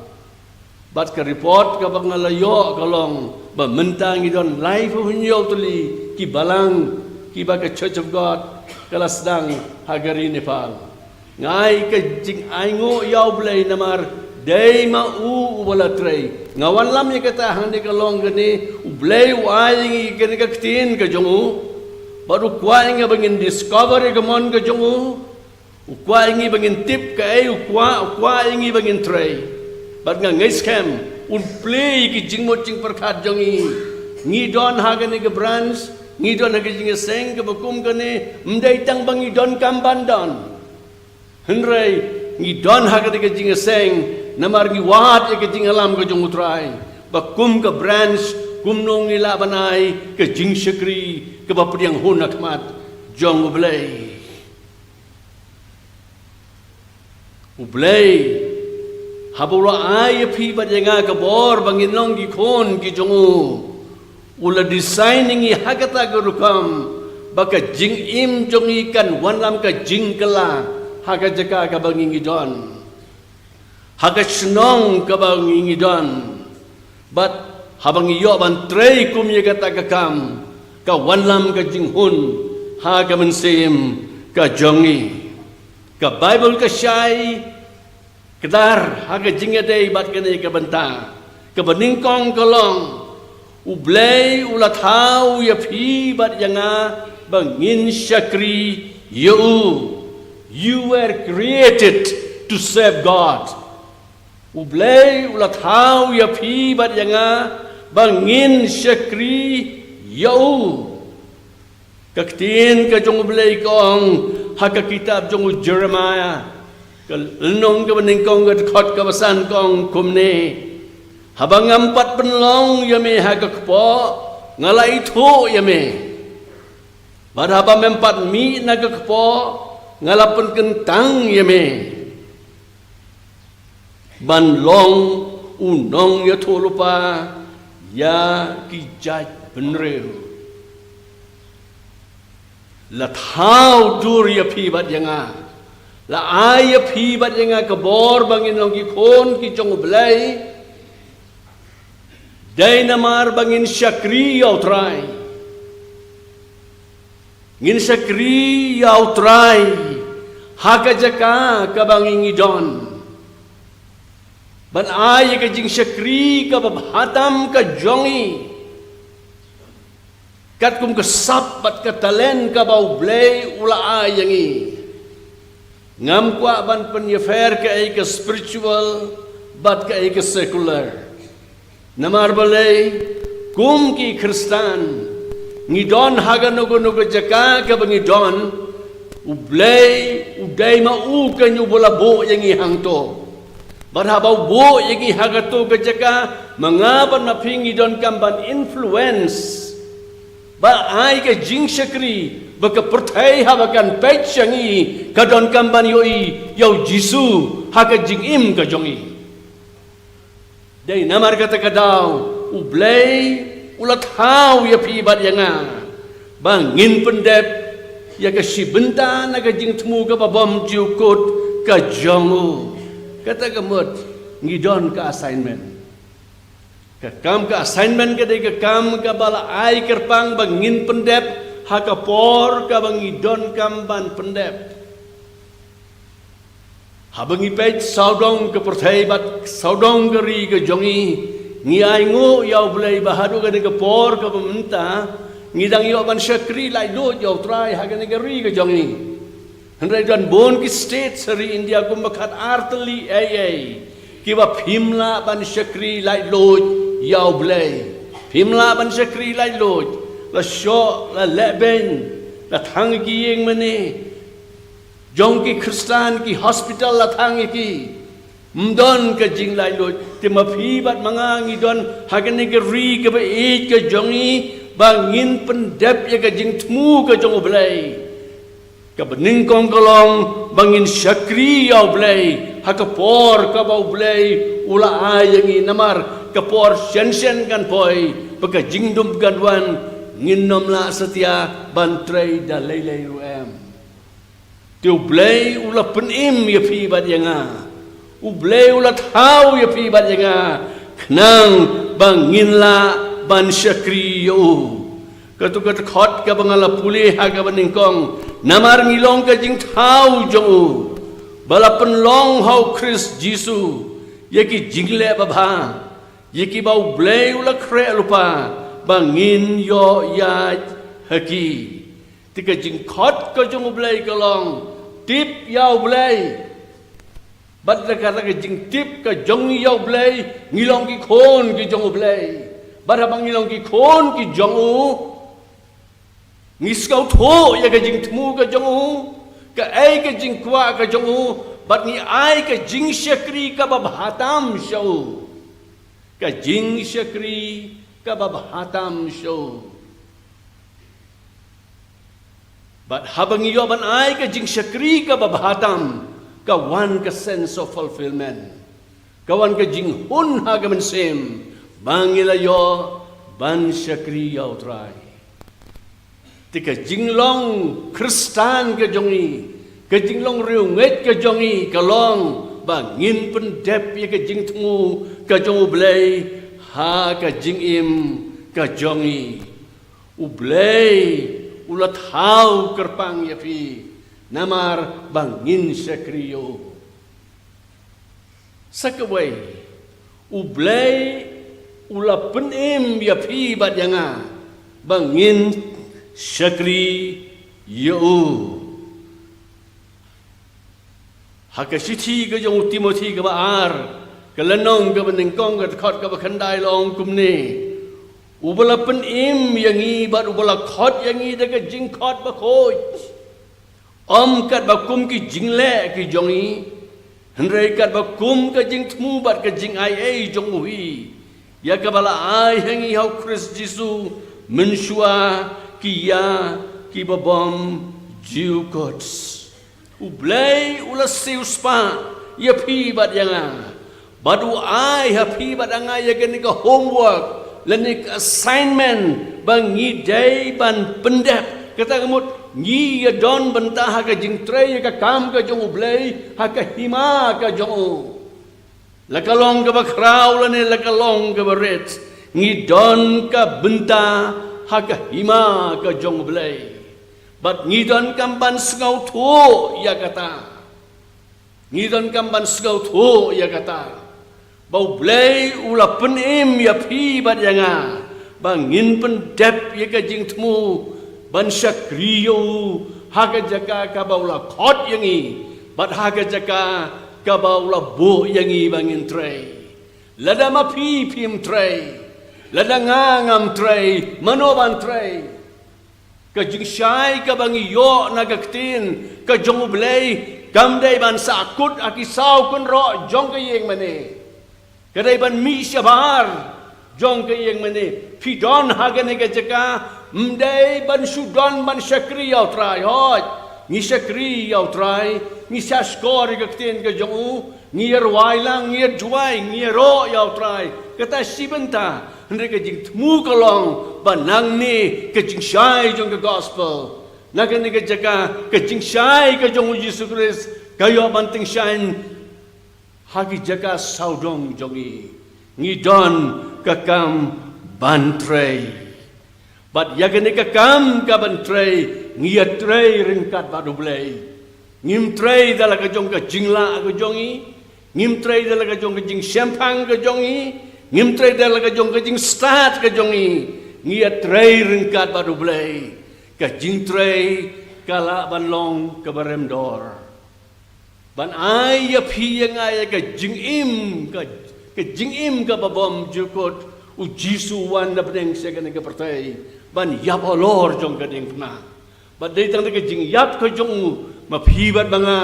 Bad ka report kaba nga la ïoh ka long ba mynta ngi don laiphew hynñiew tylli ki balang kiba ka Church of God ka la sdang ha ka ri Nepal. Nga ai ka jingainguh ïa U Blei namar dei ma u uba la trei. Nga wanlam ïa kata hangne ka long kane, U Blei u ai ïa ngi kane ka ktien ka jong u. Bad u kwah ïa ngi ba ngin discover ïa ka mon ka jong u. U kwah ïa ngi ba ngin tip kaei u kwah, u kwah ïa ngi ba ngin trei. Bad nga ngeit skhem un plie ïa ki jingmut jingpyrkhat jong ngi. Ngi don ha kane ka branch, ngi don ha ka jingïaseng kaba kum kane, ym dei tang ba ngi don kam ban don. Hynrei ngi don ha kane ka jingïaseng namar ngi wad ïa ka jingïalam ka jong U Trai, ba kum ka branch kumno ngi lah ban ai ka jingshakri kaba pdiang hun ha khmat jong U Blei. U Blei, haba u la ai ïa phi bad ïa nga ka bor ba ngin long ki khun ki jong u, u la design ïa ngi ha kata ka rukom ba ka jingim jong ngi kan wanlam ka jingkylla ha ka jaka kaba ngi ngi don, ha ka shnong kaba ngi ngi don. Bad haba ngi ïoh ban trei kum ïa kata ka kam, ka wanlam ka jinghun ha ka mynsiem ka jong ngi. Ka Baibl ka shai kdar ha ka jingïadei bad kane ka bynta. Kaba nyngkong ka long, U Blei u la thaw ïa phi bad ïa nga ba ngin shakri ïa u. You were created to serve God. U Blei u la thaw ïa phi bad ïa nga ba ngin shakri ïa u. Ka ktien ka jong U Blei ka ong ha ka kitab jong u Jeremiah, ka lynnong kaba nyngkong, ka dkhot kaba san, ka ong kumne: Haba ngam pat pynlong ïa me ha ka kpoh, nga la ithuh ïa me. Bad haba mem pat mih na ka kpoh, nga la pynkyntang ïa me ban long u nongïathuhlypa ïa ki jaitbynriew. La thaw dur ïa phi bad ïa nga. La ai ïa phi bad ïa nga ka bor ba ngin long ki khun ki jong U Blei. Dei namar ba ngin shakri ïa U Trai. Ngin shakri ïa U Trai ha ka jaka kaba ngi ngi don. Ban ai ïa ka jingshakri kaba bha tam ka jong ngi, katkum ka sap bad ka talent kaba U Blei u la ai ïa ngi. Ngam kwah ban pynïapher kaei ka spiritual bad kaei ka secular. Namar balei, kum ki Khristan, ngi don ha kano kano ka jaka kaba ngi don, U Blei u dei ma u ka uba la buh ïa ngi hangto. Bad haba u buh ïa ngi ha kato ka jaka, ma nga bad ma phi ngi donkam ban influence, ba ai ka jingshakri ba ka pyrthei haba kan peit sha ngi ka donkam ban ïohi ïa U Jisu ha ka jingim ka jong ngi. Dei namar kata ka daw U Blei u la thaw ïa phi bad ïa nga ba ngin pyndep ïa ka shi bynta na ka jingthmu kaba bymjukut ka jong u. Kata ka mut ngi don ka assignment. Ka kam ka assignment ka dei ka kam kaba la ai kyrpang ba ngin pyndep ha ka por kaba ngi donkam ban pyndep. Haba ngi peit sawdong ka pyrthei bad sawdong ka ri ka jong ngi, ngi ainguh ïa U Blei ba haduh kane ka por kaba mynta ngi dang ïoh ban shakri laitluid ïa U Trai ha kane ka ri ka jong ngi. Hynrei don bun ki state ha ri India kumba khatar tylli eiei kiba phim lah ban shakri laitluid ïa U Blei. Phim lah ban shakri laitluid, la shoh, la lehbeiñ, la thang ki ïing mane jong ki Khristan, ki hospital la thang ïa ki. Ym don ka jinglaitluid. Te ma phi bad ma nga ngi don ha kane ka ri kaba ïeit ka jong ngi ba ngin pyndep ïa ka jingthmu ka jong U Blei. Kaba nyngkong ka long ba ngin shakri ïa U Blei ha ka por kaba U Blei u la ai ïa ngi, namar ka por shen shen kan poi ba ka jingdum kan wan, ngin nym lah satia ban trei da lei lei ruh em. Te U Blei u la pynim ïa phi bad ïa nga. U Blei u la thaw ïa phi bad ïa nga khnang ba ngin lah ban shakri ïa u. Kato ka dkhot kaba nga la pule ha kaba nyngkong, namar ngi long ka jingthaw jong u ba la pynlong ha U Khrist Jisu ïa ki jingleh babha, ïa kiba U Blei u la khreh lypa ba ngin ïoh ïaid ha ki. Te ka jingkhot ka jong U Blei ka long, tip ïa U Blei. Bad da kata ka jingtip ka jong ngi ïa U Blei, ngi long ki khun ki jong U Blei. Bad haba ngi long ki khun ki jong u, ngi sngewthuh ïa ka jingthmu ka jong u, kaei ka jingkwah ka jong u, bad ngi ai ka jingshakri kaba bha tam sha u. Ka jingshakri kaba bha tam sha u. Bad haba ngi ïoh ban ai ka jingshakri kaba bha tam, ka wan ka sense of fulfillment. Ka wan ka jinghun ha ka mynsiem ba ngi la ïoh ban shakri ïa U Trai. Te ka jinglong Khristan ka jong ngi, ka jinglong riewngeit ka jong ngi, ka long ba ngin pyndep ïa ka jingthmu ka jong U Blei ha ka jingim ka jong ngi. U Blei u la thaw kyrpang ïa phi namar ba ngin shakri ïa u. Sa kawei, U Blei u la pynim ïa phi bad ïa nga ba ngin shakri ïa u. Ha ka shithi ka jong u Timothi kaba ar, ka lynnong kaba nyngkong, ka dkhot kaba khyndai la ong kumne: Uba la pynim ïa ngi bad uba la khot ïa ngi da ka jingkhot bakhuid. Ym katba kum ki jingleh ki jong ngi, hynrei katba kum ka jingthmu bad ka jingaiei jong u hi, ïa kaba la ai ha ngi ha u Khrist Jisu mynshuwa ki ïa kiba bym ju kut. U Blei u la siewspah ïa phi bad ïa nga. Bad u ai ha phi bad ïa nga ïa kane ka homework lane ka assignment ba ngi dei ban pyndep. Kata ka mut ngi ïa don bynta ha ka jingtrei ïa ka kam ka jong U Blei ha ka hima ka jong u. La ka long kaba khraw lane la ka long kaba rit, ngi don ka bynta ha ka hima ka jong U Blei. Bad ngi donkam ban sngewthuh ïa kata. Ngi donkam ban sngewthuh ïa kata ba U Blei u la pynim ïa phi bad ïa nga ba ngin pyndep ïa ka jingthmu ban shakri ïa u ha ka jaka kaba u la khot ïa ngi. Bad ha ka jaka kaba u la buh ïa ngi ba ngin trei. Lada ma phi phim trei, lada nga ngam trei, mano ban trei? Ka jingshai kaba ngi ïoh na ka ktien ka jong U Blei kam dei ban sahkut ha ki saw kynroh jong ka ïing mane. Ka dei ban mih shabar jong ka ïing mane. Phi don ha kane ka jaka, ym dei ban shu don ban shakri ïa U Trai. Hooid, ngi shakri ïa U Trai, ngi shahshkor ïa ka ktien ka jong u, ngi ïa rwai lang, ngi ïa duwai, ngi ïa roh ïa U Trai. Kata shi bynta, hynrei ka jingthmu ka long ba nangne ka jingshai jong ka gospel, na kane ka jaka, ka jingshai ka jong U Jisu Khrist ka ïoh ban tyngshaiñ ha ki jaka sawdong jong ngi. Ngi don ka kam ban trei. Bad ïa kane ka kam ka ban trei, ngi ïa trei ryngkat bad U Blei. Ngim trei da la ka jong ka jinglah ka jong ngi. Ngim trei da la ka jong ka jingshemphang ka jong ngi. Ngim trei da la ka jong ka jingstad ka jong ngi. Ngi ïa trei ryngkat bad U Blei. Ka jingtrei ka lah ban long kaba rem dor. Ban ai ïa phi ïa nga ïa ka jingim, ka, ka jingim kaba bymjukut. U Jisu u wan na bneng sha kane ka pyrthei ban ïap halor jong ka diengphna. Bad dei tang da ka jingïap ka jong u ma phi bad ma nga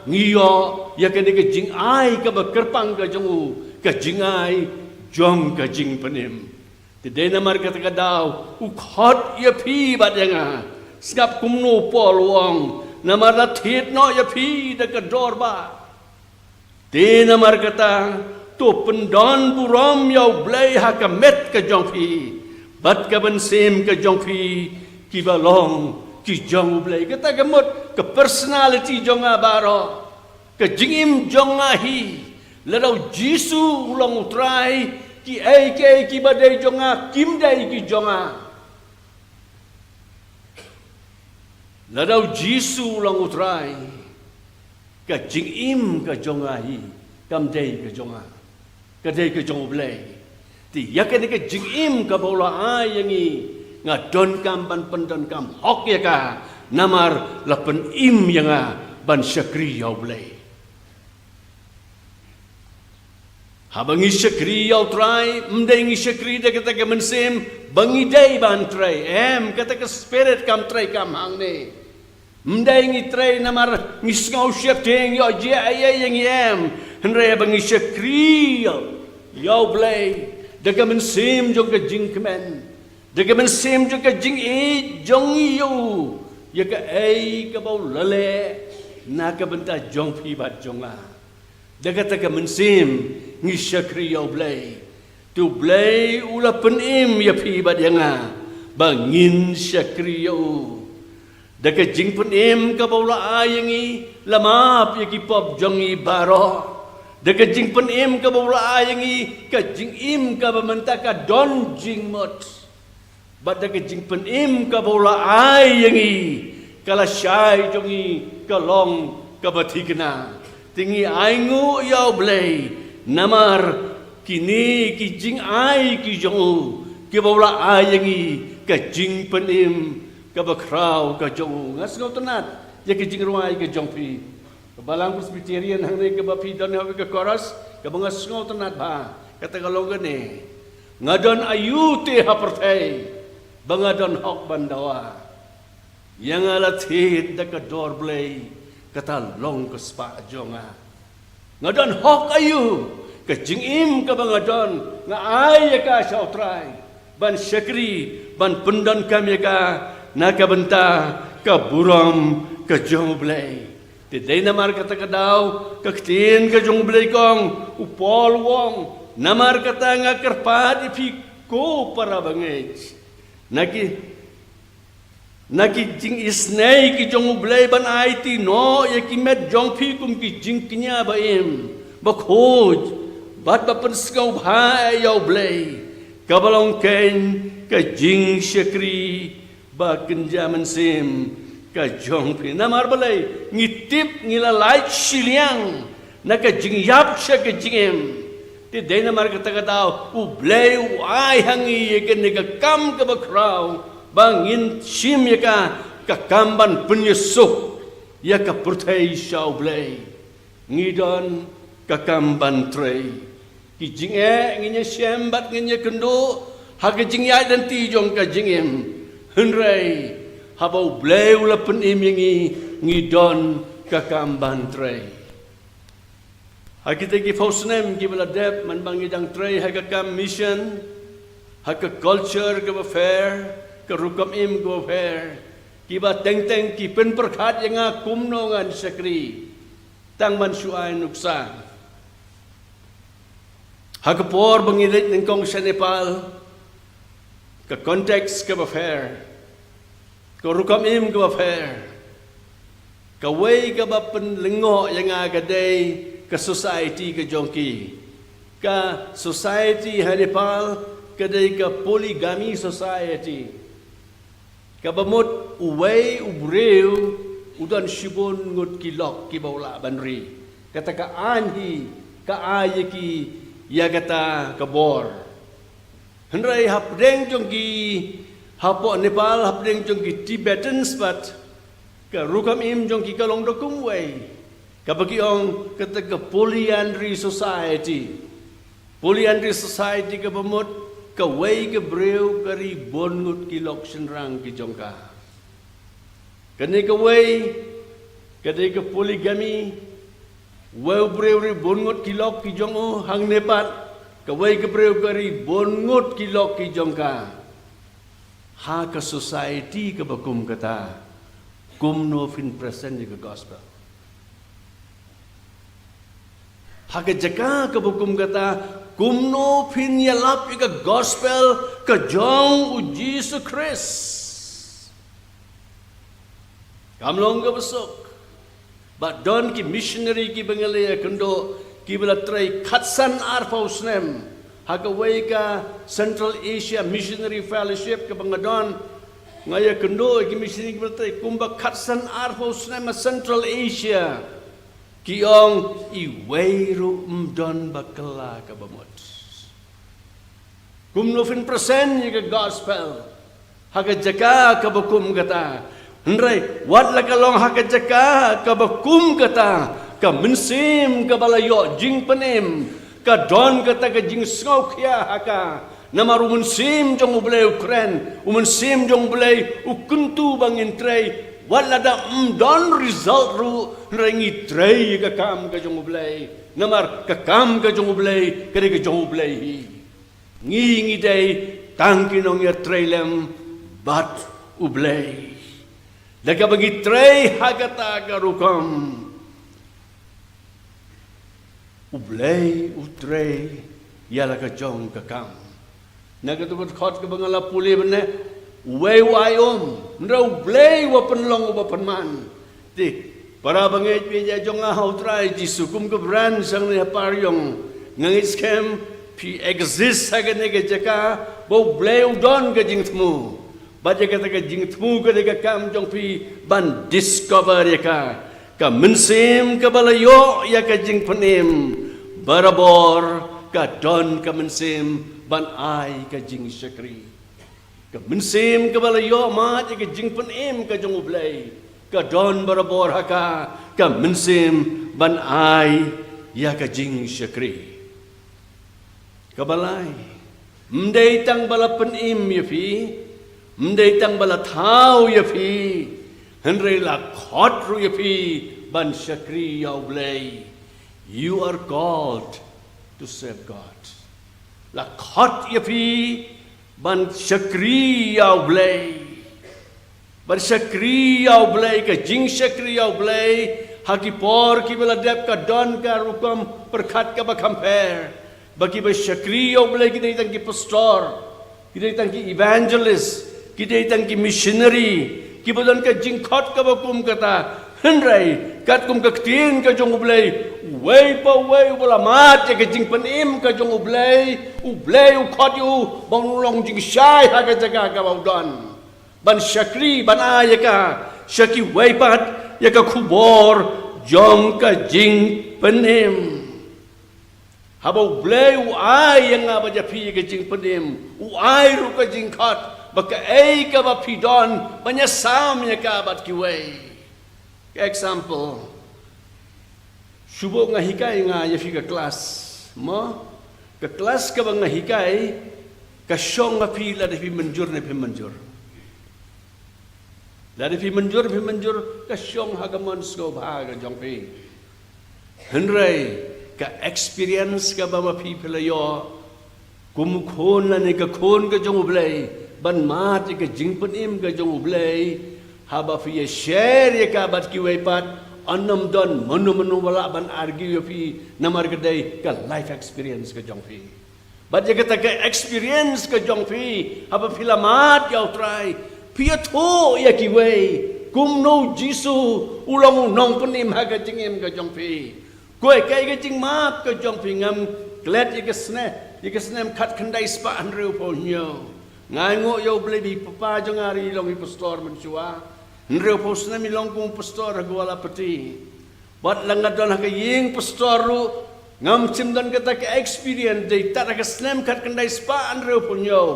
ngi ïoh ïa kane ka jingai kaba kyrpang ka jong u, ka jingai jong ka jingpynim. Te dei namar kata ka daw u khot ïa phi bad ïa nga. Sngap kumno u Paul u ong, namar la thied noh ïa phi da ka dor bah. Te namar kata, to pyndon burom ïa U Blei ha ka met ka jong phi bad ka mynsiem ka jong phi, kiba long ki jong U Blei. Kata ka mut ka personality jong nga baroh, ka jingim jong nga hi. Lada U Jisu u long U Trai, kiei kiei kiba dei jong nga kim dei ki jong nga. Lada U Jisu u long U Trai, ka jingim ka jong nga hi kam dei ka jong nga, ka dei ka jong U Blei. Te ïa kane ka jingim kaba u la ai ïa ngi, nga donkam ban pyndonkam hok ïa ka, namar la pynim ïa nga ban shakri ïa U Blei. Haba ngi shakri ïa U Trai, ym dei ngi shakri da kata ka mynsiem ba ngi dei ban trei. Em, kata ka spirit kam trei kam hangne. Ym dei ngi trei namar ngi sngew sheptieng ïoh jia ïa ïa ngi, em. Hynrei haba ngi shakri ïa, ïa U Blei da ka mynsiem jong ka jingkmen, da ka mynsiem jong ka jingïeit jong ngi ïa u, ïa kaei kaba u la leh na ka bynta jong phi bad jong nga. Da kata ka mynsiem ngi shakri ïa U Blei. Te U Blei u la pynim ïa phi bad ïa nga ba ngin shakri ïa u. Da ka jingpynim kaba u la ai ïa ngi, la map ïa ki pop jong ngi baroh. Da ka jingpynim kaba u la ai ïa ngi, ka jingim kaba mynta ka don jingmut. Bad da ka jingpynim kaba u la ai ïa ngi, ka lashai jong ngi ka long kaba thikna. Te ngi ainguh ïa U Blei namar kine ki jingai ki jong u, kiba u la ai ïa ngi ka jingpynim kaba khraw ka jong u. Nga sngewtynnat ïa ka jingrwai ka jong phi. Ka Balang Presbyterian hangne kaba phi don ha ka chorus, kaba nga sngewtynnat bha, kata ka long kane: Nga don aïu te ha pyrthei ba nga don hok ban dawa? Ïa nga la thied da ka dor Blei, kata long ka spah jong nga. Nga don hok aïu? Ka jingim kaba nga don, nga ai ïa ka sha U Trai ban shakri, ban pyndonkam ïa ka na ka bynta ka burom ka jong U Blei. Te dei namar kata ka daw ka ktien ka jong U Blei ka ong, u Paul u ong, namar kata nga kyrpad ïa phi ko para bangeit, na ki, na ki jingisynei ki jong U Blei, ban aiti noh ïa ki met jong phi kum ki jingkñia ba im, ba khuid, bad ba pynsngewbha ïa U Blei, kaba long kein ka jingshakri ba kynja mynsiem ka jong phi. Namar balei? Ngi tip, ngi la lait shiliang na ka jingïap sha ka jingim. Te dei namar kata ka daw U Blei u ai ha ngi ïa kane ka kam kaba khraw ba ngin shim ïa ka, ka kam ban pynïasuk. ïa ka pyrthei sha U Blei. Ngi don ka kam ban trei. Ki jingeh ngin ïa shem bad ngin ïa kynduh ha ka jingïaid lynti jong ka jingim. Hynrei haba U Blei u la pynim ïa ngi, ngi don ka kam ban trei. Ha kita ki phew snem kiba la dep, man ba ngi dang trei ha ka kam mission, ha ka culture kaba pher, ka rukom im kaba pher, kiba teng teng ki pynpyrkhat ïa nga kumno ngan shakri. Tang ban shu ai nuksa. Ha ka por ba ngi leit nyngkong sha Nepal, ka context kaba pher, ka rukom im kaba pher. Kawei kaba pynlyngngoh ïa nga ka dei ka society ka jong ki. Ka society ha Nepal ka dei ka polygamy society. Kaba mut uwei u briew u don shibun ngut ki lok kiba u lah ban ri. Kata ka aiñ hi ka ai ïa ki ïa kata ka bor. Hynrei hapdeng jong ki, hapoh Nepal, hapdeng jong ki Tibetans pat, ka rukom im jong ki ka long da kumwei. Kaba ki ong kata ka polyandry society. Polyandry society kaba mut kawei ka briew ka ri bun ngut ki lok shynrang ki jong ka. Kane kawei ka dei ka polygamy. Uwei u briew u ri bun ngut ki lok ki jong u, hangne pat kawei ka briew ka ri bun ngut ki lok ki jong ka. Ha ka society kaba kum kata, kumno phin present ïa ka gospel? Ha ka jaka kaba kum kata, kumno phin ïalap ïa ka gospel ka jong U Jisu Khrist? Kam long kaba suk. Ba don ki missionary kiba nga la ïakynduh, kiba la trei khatsan arphew snem ha kawei ka Central Asia Missionary Fellowship kaba nga don. Nga ïakynduh ïa ki missionary kiba la trei kumba khatsan arphew snem ha Central Asia. Ki ong iwei ruh ym don ba kylla kaba mut. Kumno phin present ïa ka gospel ha ka jaka kaba kum kata? Hynrei wat la ka long ha ka jaka kaba kum kata, ka mynsiem kaba la ïoh jingpynim ka don kata ka jingsngewkhia ha ka. Namar U Mynsiem jong U Blei u kren, U Mynsiem jong U Blei u kyntu ba ngin trei. Wat lada ym don result ruh, hynrei ngi trei ïa ka kam ka jong U Blei. Namar ka kam ka jong U Blei ka dei ka jong U Blei hi. Ngi ngi dei tang ki nongïatreilem bad U Blei. Da kaba ngi trei ha kata ka rukom, U Blei u trei ïa la ka jong ka kam. Na katu ka dkhot kaba nga la pule mynne, uwei u ai um, hynrei U Blei uba pynlong uba pynman. Te para bangeit baieit jong nga ha U Trai Jisu, kum ka branch hangne ha Pariong, nga ngeit skhem phi exist ha kane ka jaka ba U Blei u don ka jingthmu. Bad ïa kata ka jingthmu ka dei ka kam jong phi ban discover ïa ka. Ka mynsiem kaba la ïoh ïa ka jingpynim barabor ka don ka mynsiem ban ai ka jingshakri. Ka mynsiem kaba la ïoh mad ïa ka jingpynim ka jong U Blei ka don barabor ha ka, ka mynsiem ban ai ïa ka jingshakri. Kaba lai, ym dei tang ba la pynim ïa phi, ym dei tang ba la thaw ïa phi, hynrei la khot ruh ïa phi ban shakri ïa U Blei. You are called to serve God. La khot ïa phi ban shakri ïa U Blei. Ban shakri ïa U Blei, ka jingshakri ïa U Blei ha ki por kiba la dep ka don ka rukom pyrkhat kaba kham pher. Ba kiba shakri ïa U Blei ki dei tang ki pastor, ki dei tang ki evangelist, ki dei tang ki missionary, kiba don ka jingkhot kaba kum kata. Hynrei katkum ka ktien ka jong U Blei, uwei pa uwei uba la mad ïa ka jingpynim ka jong U Blei, U Blei u khot ïa u ba un long jingshai ha ka jaka kaba u don. Ban shakri, ban ai ïa ka sha kiwei pat ïa ka khubor jong ka jingpynim. Haba U Blei u ai ïa nga bad ïa phi ïa ka jingpynim, u ai ruh ka jingkhot ba kaei kaba phi don ban ïasam ïa ka bad kiwei. Ka example, shu buh nga hikai nga ïa phi ka klas. Mo, ka klas kaba nga hikai, ka shong ha phi lada phi mynjur ne phim mynjur. Lada phi mynjur, phim mynjur, ka shong ha ka mon sngewbha ka jong phi. Hynrei ka experience kaba ma phi phi la ïoh kum u khun lane ka khun ka jong U Blei, ban mad ïa ka jingpynim ka jong U Blei, haba phi ïa share ïa ka bad kiwei pat, yn ym don mano mano ba lah ban argue ïa phi, namar ka dei ka life experience ka jong phi. Bad ïa kata ka experience ka jong phi, haba phi la mad ïa U Trai, phi ïathuh ïa kiwei kumno U Jisu u long u nongpynim ha ka jingim ka jong phi. Ko ïa kaei ka jingmap ka jong phi? Ngam klet ïa ka snem, ïa ka snem khatkhyndai spah hynriewphew hynñiew. Nga ainguh ïa U Blei ba i papa jong nga ruh i long i pastor mynshuwa. Hynriewphew snem i long kum u pastor ha Guwahati. Bad la nga don ha ka ïing pastor ruh, ngam shym don kata ka experience, dei tad ha ka snem khatkhyndai spah hynriewphew hynñiew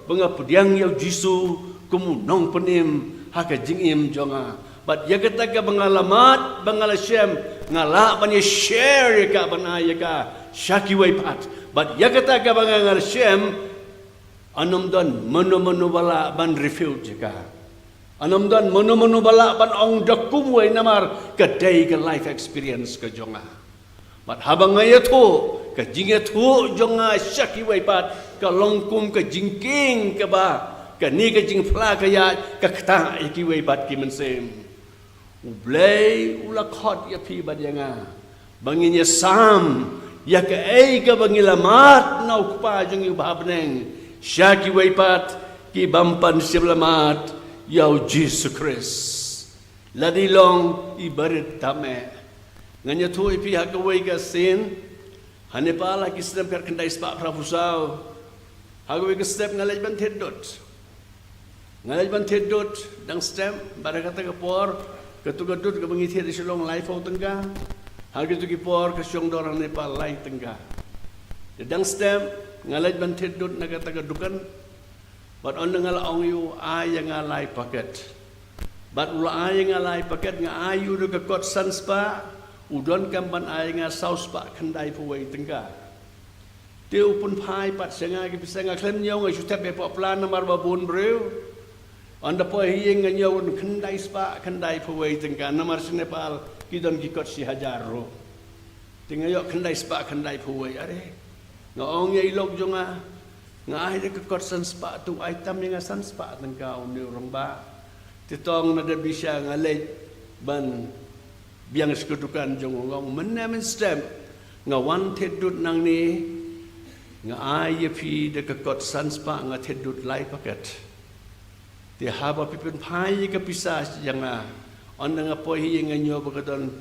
ba nga pdiang ïa U Jisu kum u nongpynim ha ka jingim jong nga. Bad ïa kata kaba nga la mad, ba nga la shem, nga lah ban ïa share ïa ka, ban ai ïa ka sha kiwei pat. Bad ïa kata kaba nga, nga la shem, yn ym don mano mano ba lah ban refute ïa ka. Yn ym don mano mano ba lah ban ong da kumwei, namar ka dei ka life experience ka jong nga. Bad haba nga ïathuh, ka jingïathuh jong nga sha kiwei pat ka long kum ka jingkieng kaba kane ka jingphla ka ïaid ka ktah ïa kiwei pat ki mynsiem. U Blei u la khot ïa phi bad ïa nga ba ngin ïasam ïa kaei kaba ngi la mad na U Kpa jong ngi uba ha bneng, sha kiwei pat ki bym pan shym la mad ïa U Jisu Khrist. Lada i long i barit tam eh. Ngan ïathuh ïa phi ha kawei ka sien ha Nepal ha ki snem khatkhyndai spah phraphew saw. Ha kawei ka step nga leit ban thied dud. Nga leit ban thied dud, dang step, bad ha kata ka por, katu ka dud kaba ngi thied ha Shillong laiphew tyngka. Ha kitu ki por ka shong dor ha Nepal lai tyngka. Te dang step, nga leit ban thied dud na kata ka dukan. Bad ynda nga la ong ïa u, ai ïa nga lai paket. Bad u la ai ïa nga lai paket, nga ai ïa u da ka kot san spah, u donkam ban ai ïa nga saw spah khyndaiphew wei tyngka. Te u pynphai pat sha nga ki pisa, nga khlem ñiew, nga shu tep hapoh plan namar ba bun briew. Ynda poi ha ïing nga ñiew un khyndai spah khyndaiphew wei tyngka, namar sha Nepal ki don ki kot shi hajar ruh. Te nga ïoh khyndai spah khyndaiphew wei. Are, nga ong ïa i lok jong nga, nga ai da ka kot san spah, te u ai tam ïa nga san spah tyngka, une u rangbah. Te tang na da pisa nga leit ban biang sha ka dukan jong u, nga ong, mynne mynstep nga wan thied dud nangne, nga ai ïa phi da ka kot san spah, nga thied dud lai paket. Te haba phi pynphai ïa ka pisa ïa nga, ynda nga poi ha ïing nga ñiew ba ka don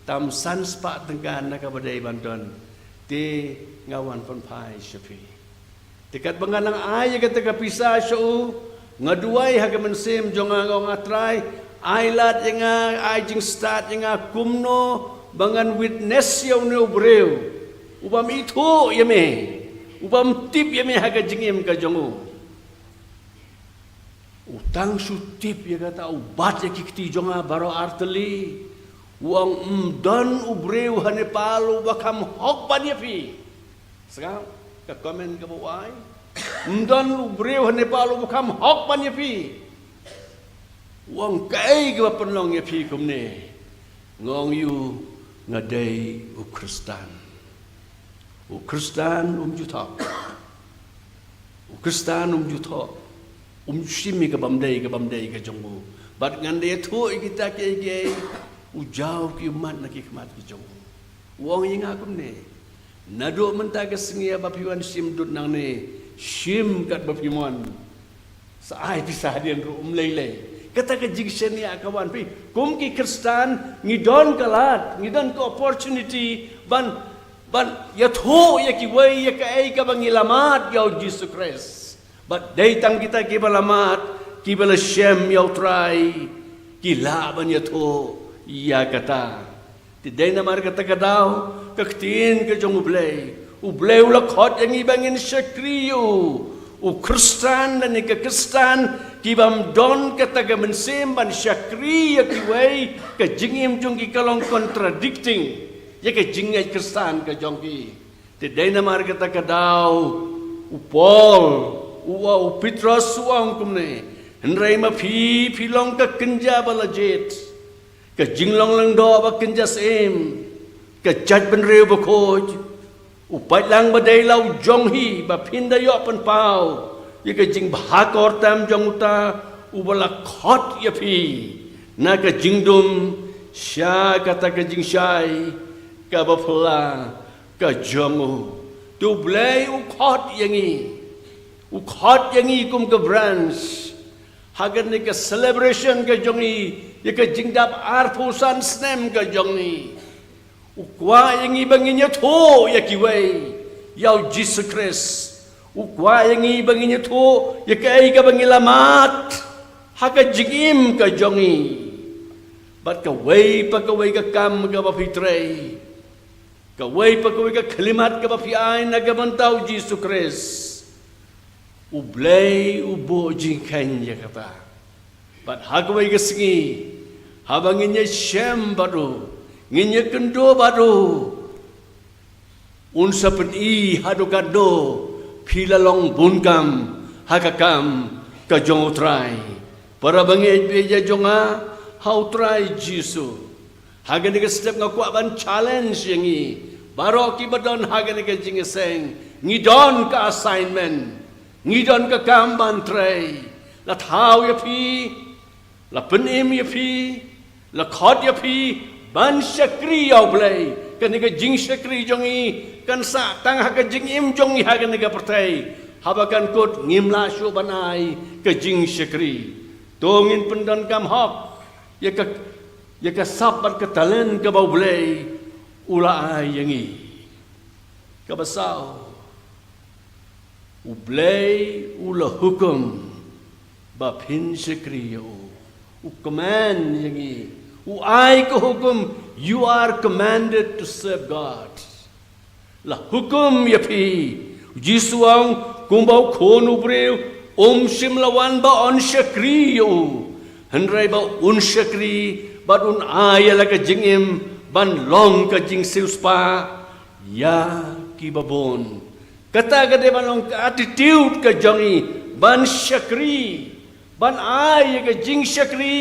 tam san spah tyngka na kaba dei ban don. Te nga wan pynphai sha phi. Te katba nga nang ai ïa kata ka pisa sha u, nga duwai ha ka mynsiem jong nga, nga ong, A Trai, ai lad ïa nga, ai jingstad ïa nga kumno ba ngan witness ïa une u briew u bym ithuh ïa me, u bym tip ïa me ha ka jingim ka jong u. U tang shu tip ïa kata, u bat ïa ki kti jong nga baroh artylli. U ong, ym don u briew ha Nepal uba kham hok ban ïa phi. Sngap ka comment kaba u ai. Ym don u briew ha Nepal uba kham hok ban ïa phi. U ong, kaei kaba pynlong ïa phi kumne? Nga ong ïa u, nga dei u Khristan. U Khristan um ju thoh. U Khristan um ju thoh. Um ju shim ïa ka bym dei, ka bym dei ka jong u. Bad ngan da ïathuh ïa kita kiei kiei, u jaw ki ummat na ki khmat ki jong u. U ong ïa nga kumne, naduh mynta ka sngi ba phi wan shim dud nangne, shim katba phi mon. Sa ai pisa hadien ruh, um lei lei. Kata ka jingshaniah ka wan, phi. Kum ki Khristan ngi don ka lad, ngi don ka opportunity ban, ban ïathuh ïa kiwei ïa kaei kaba ngi la mad ïa u Jisu Khrist. Bad dei tang kita kiba la mad, kiba la shem ïa u Trai, ki lah ban ïathuh ïa kata. Te dei namar kata ka daw, ka ktien ka jong U Blei. U Blei u la khot ïa ngi ba ngin shakri ïa u. U Khristan lane ka Khristan Ki bym don kata ka mynsiem ban shakri ïa kiwei, ka jingim jong ki ka long contradicting ïa ka jingngeit Khristan ka jong ki. Te dei namar kata ka daw u Paul u ong, u Petros u ong kumne, hynrei ma phi, phi long ka kynja ba la jied, ka jinglong lyngdoh ba kynja syiem, ka jaitbynriew bakhuid, u paidlang ba dei la u jong hi, ba phin da ïoh pynpaw ïa ka jingbha kyrtam jong uta uba la khot ïa phi na ka jingdum sha kata ka jingshai kaba phylla ka jong u. Te U Blei u khot ïa ngi, u khot ïa ngi kum ka branch ha kane ka celebration ka jong ngi ïa ka jingdap arphew san snem ka jong ngi. U kwah ïa ngi ba ngin ïathuh ïa kiwei ïa U Jisu Khrist. U kwah ïa ngi ba ngin ïathuh ïa kaei kaba ngi la mad ha ka jingim ka jong ngi. Bad kawei pa kawei ka kam kaba phi trei, kawei pa kawei ka khyllipmat kaba phi ai na ka bynta U Jisu Khrist, U Blei u buh jingkheiñ ïa kata. Bad ha kawei ka sngi, haba ngin ïashem bad u, ngin ïakynduh bad u, un sa pyni haduh katno phi la long bun kam ha ka kam ka jong U Trai. Para bangeit baieit jong nga ha U Trai Jisu, ha kane ka step nga kwah ban challenge ïa ngi baroh kiba don ha kane ka jingïaseng. Ngi don ka assignment, ngi don ka kam ban trei. La thaw ïa phi, la pynim ïa phi, la khot ïa phi ban shakri ïa U Blei. Kane ka jingshakri jong ngi kan sah tang ha ka jingim jong ngi ha kane ka pyrthei. Haba kan kut ngim lah shuh ban ai ka jingshakri. To ngin pyndonkam hok ïa ka, ïa ka sap bad ka talent kaba U Blei u la ai ïa ngi. Kaba saw, U Blei u la hukum ba phin shakri ïa u. U command ïa ngi, u ai ka hukum, "You are commanded to serve God." La hukum ïa phi. U Jisu u ong, kumba U Khun u briew um shym la wan ba un shakri ïa u, hynrei ba un shakri bad un ai ïa la ka jingim ban long ka jingsiewspah ïa kiba bun. Kata ka dei ban long ka attitude ka jong ngi, ban shakri, ban ai ïa ka jingshakri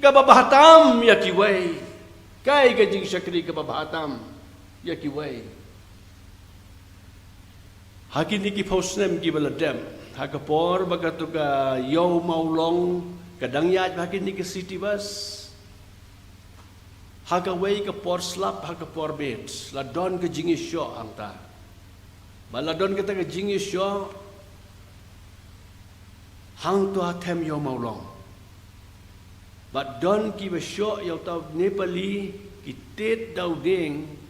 kaba bha tam ïa kiwei. Kaei ka jingshakri kaba bha tam ïa kiwei? Ha kine ki phew snem kiba la dep, ha ka por ba kato ka Ïew Mawlong ka dang ïaid ha kine ki city bus, ha kawei ka por slap, ha ka por miet, la don ka jingïashoh hangta. Ba la don kata ka jingïashoh hangto ha them Ïew Mawlong. Bad don kiba shoh ïa uta u Nepali, ki tied da u dieng,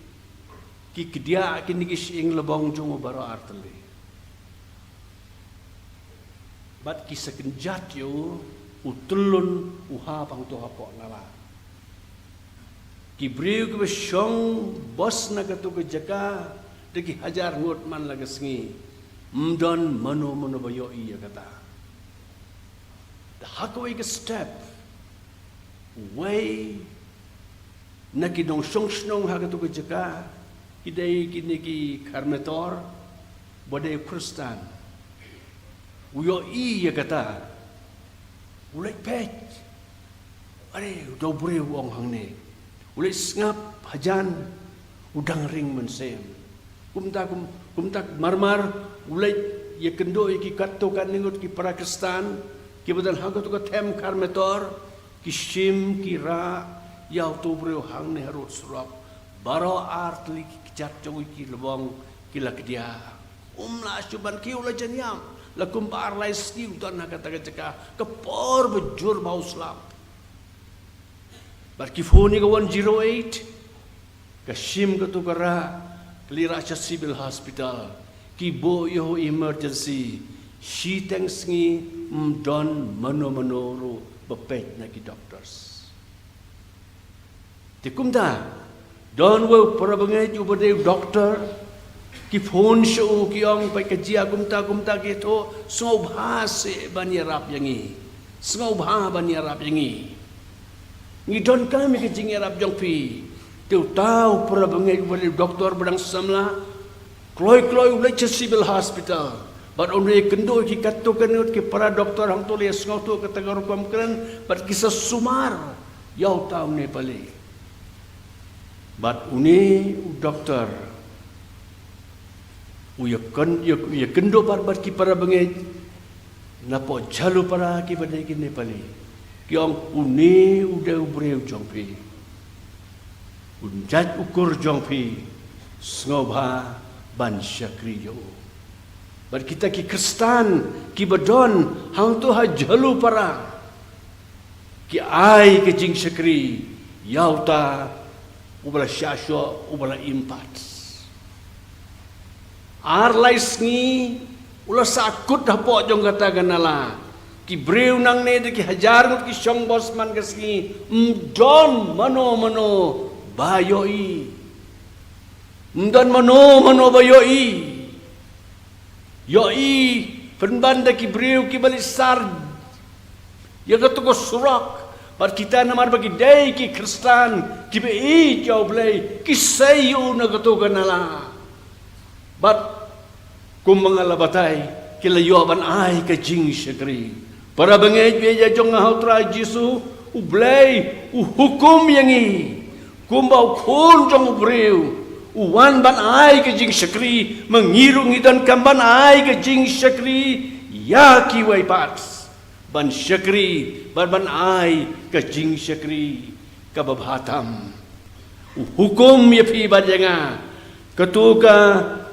ki kdiah kine ki shyieng lbong jong u baroh artylli. Bad ki sa kynjat ïa u, u tyllun, u hap hangto hapoh nala. Ki briew kiba shong bus na kato ka jaka, da ki hajar ngut man la ka sngi. Ym don mano mano ba ïohi ïa kata. Da ha kawei ka step, uwei na ki nongshong shnong ha kato ka jaka, ki dei kine ki Kharmetor, ba dei Khristan. U ïohi ïa kata, u leit peit. Are, uta u briew u ong hangne. U leit sngap hajan, u dang ring mynsiem. Kumta kum, kumta marmar, u leit ïakynduh ïa ki katto katne ngut ki para Khristan kiba don ha kato ka them Kharmetor, ki shim ki rah ïa uto u briew hangne harud surok. Baroh artylli ki kjat jong ki lbong ki la kdiah. Um lah shuh ban kiew, la jan ïap. La kumba ar lai sngi u don ha kata ka jaka, ka por ba jur ba u slap. Bad ki phone ïa ka one zero eight, ka shim kato ka rah, ka leit rah sha Civil Hospital, ki buh ïa u emergency, shiteng sngi ym don mano mano ruh ba peit na ki doctors. Te kumta, don uwei u para bangeit uba dei u doctor, ki phone sha u ki ong, peit ka jia kumta kumta, ki ïathuh, sngewbha seh ban ïarap ïa ngi. Sngewbha ban ïarap ïa ngi. Ngi donkam ïa ka jingïarap jong phi. Te uta u para bangeit uba dei u doktor ba dang samla, kloi kloi u leit sha Civil Hospital. Bad u ïakynduh ïa ki katto katne ngut ki para doktor hangto, leit sngewthuh kata ka rukom kren, bad ki sa sumar ïa uta u Nepali. Bad une u doktor u ïakyn-, u ïakynduh pat bad ki para bangeit napoh Jhalupara kiba dei ki Nepali. Ki ong, une u dei u briew jong phi. Un jait u kur jong phi, sngewbha ban shakri ïa u. Bad kita ki Khristan kiba don hangto ha Jhalupara ki ai ka jingshakri ïa uta uba la shah shoh, uba la im pat. Ar lai sngi u la sah kut hapoh jong kata ka nala. Ki briew nangne da ki hajar ngut ki shong bos man ka sngi, ym don mano mano ba ïohi. Ym don mano mano ba ïohi. Ïohi pynban da ki briew kiba leit sar ïa kato ka surok. Bad kita namar ba ki dei ki Khristan kiba ïeit ïa U Blei, ki sei ïa u na kato ka nala. Bad kumba nga la batai, ki la ïoh ban ai ka jingshakri. Para bangeit ba ïeit jong nga ha U Trai Jisu, U Blei u hukum ïa ngi kumba u Khun jong u briew u wan ban ai ka jingshakri, ma ngi ruh ngi donkam ban ai ka jingshakri ïa kiwei pat. Ban shakri, ban, ban ai ka jingshakri kaba bha tam. U hukum ïa phi bad ïa nga. Kato ka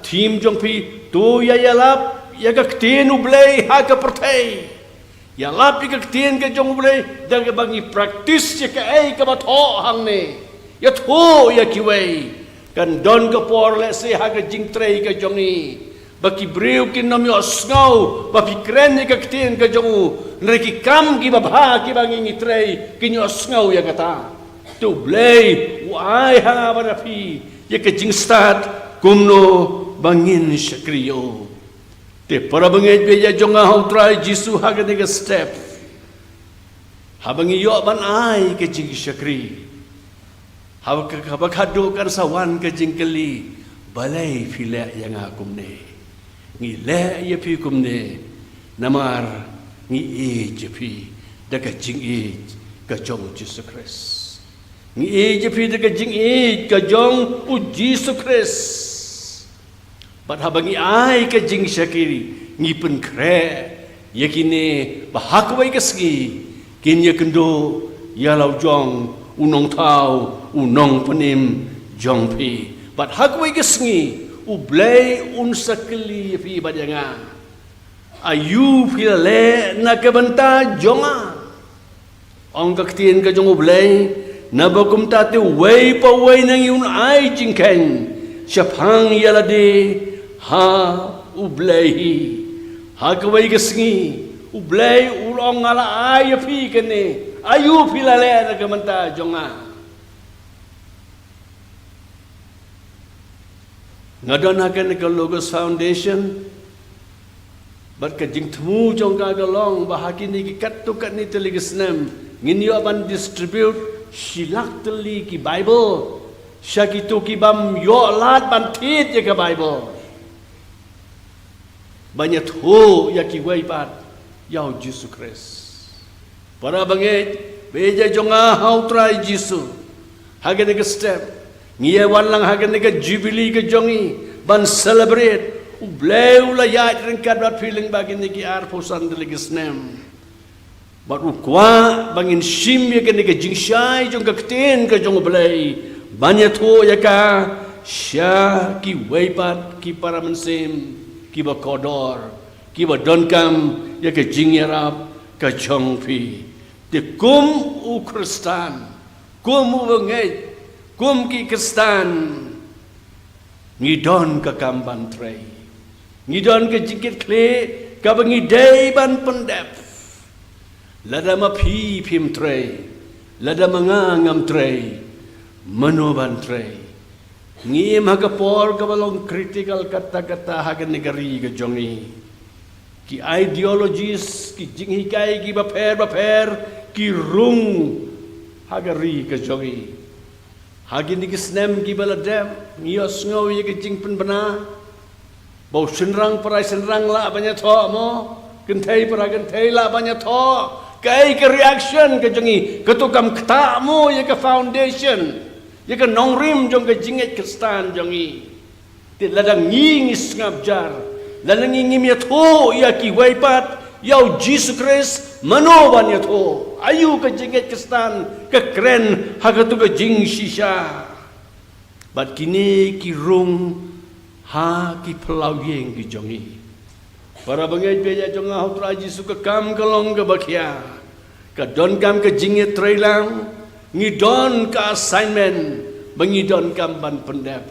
theme jong phi, to ïa ïalap ïa ka ktien U Blei ha ka pyrthei. Ïalap ïa ka ktien ka jong U Blei da kaba ngi practice ïa kaei kaba thoh hangne. Ïathuh ïa kiwei. Kan don ka por lehse ha ka jingtrei ka jong ngi ba ki briew kin ym ïohsngew ba phi kren ïa ka ktien ka jong u. Hynrei ki kam kiba bha kiba ngi ngi trei kin ïohsngew ïa kata. Te U Blei u ai ha nga bad ha phi ïa ka jingstad kumno ba ngin shakri ïa u. Te para bangeit ba ïeit jong nga ha U Trai Jisu, ha kane ka step, haba ngi ïoh ban ai ka jingshakri, haba ka, haba khadduh kan sa wan ka jingkylli, balei phi leh ïa nga kumne? Ngi leh ïa phi kumne namar ngi ïeit ïa phi da ka jingïeit ka jong U Jisu Khrist. Ngi ïeit ïa phi da ka jingïeit ka jong U Jisu Khrist. Bad haba ngi ai ka jingshakri, ngi pynkhreh ïa kine ba ha kawei ka sngi kin ïakynduh ïa la u jong u nongthaw, u nongpynim jong phi. Bad ha kawei ka sngi U Blei un sa kylli ïa phi bad ïa nga, aïu phi la leh na ka bynta jong nga? Ong ka ktien ka jong U Blei, naba kumta te uwei pa uwei na ngi un ai jingkheiñ shaphang ïa lade ha U Blei hi. Ha kawei ka sngi U Blei u ong, nga la ai ïa phi kane, aïu phi la leh na ka bynta jong nga? Nga don ha kane ka Logos Foundation, bad ka jingthmu jong ka ka long ba ha kine ki katto katne tylli ki snem ngin ïoh ban distribute shi lak tylli ki Bible sha kito ki bym ïoh lad ban thied ïa ka Bible, ban ïathuh ïa kiwei pat ïa U Jisu Khrist. Para bangeit ba ïeit jong nga ha U Trai Jisu, ha kane ka step ngi ïa wan lang ha kane ka Jubilee ka jong ngi ban celebrate. U Blei u la ïaid ryngkat bad phi lyngba kine ki arphew san tylli ki snem. Bad u kwah ba ngin shim ïa kane ka jingshai jong ka ktien ka jong U Blei ban ïathuh ïa ka sha kiwei pat ki para mynsiem kiba kordor, kiba donkam ïa ka jingïarap ka jong phi. Te kum u Khristan, kum u bangeit, kum ki Khristan, ngi don ka kam ban trei. Ngi don ka jingkitkhlieh kaba ngi dei ban pyndep. Lada ma phi phim trei, lada ma nga ngam trei, mano ban trei? Ngi im ha ka por kaba long critical katta katta ha kane ka ri ka jong ngi. Ki ideologies, ki jinghikai kiba pher bapher ki rung ha ka ri ka jong ngi. Ha kine ki snem kiba la dep, ngi ïohsngew ïa ka jingpynbna ba u shynrang para shynrang lah ban ïathoh mo, kynthei para kynthei lah ban ïathoh. Kaei ka reaction ka jong ngi? Kato kam ktah mo ïa ka foundation, ïa ka nongrim jong ka jingngeit Khristan jong ngi? Te lada ngi ngi sngap jar, lada ngi ngim ïathuh ïa kiwei pat ïa u Jisu Khrist, mano ban ïathuh? Aïu ka jingngeit Khristan ka kren ha kato ka jingshisha? Bad kine ki rung ha ki phyllaw ïing ki jong ngi. Para bangeit baieit jong nga ha u Trai Jisu, ka kam ka long kaba khia. Ka donkam ka jingïatreilang, ngi don ka assignment ba ngi donkam ban pyndep.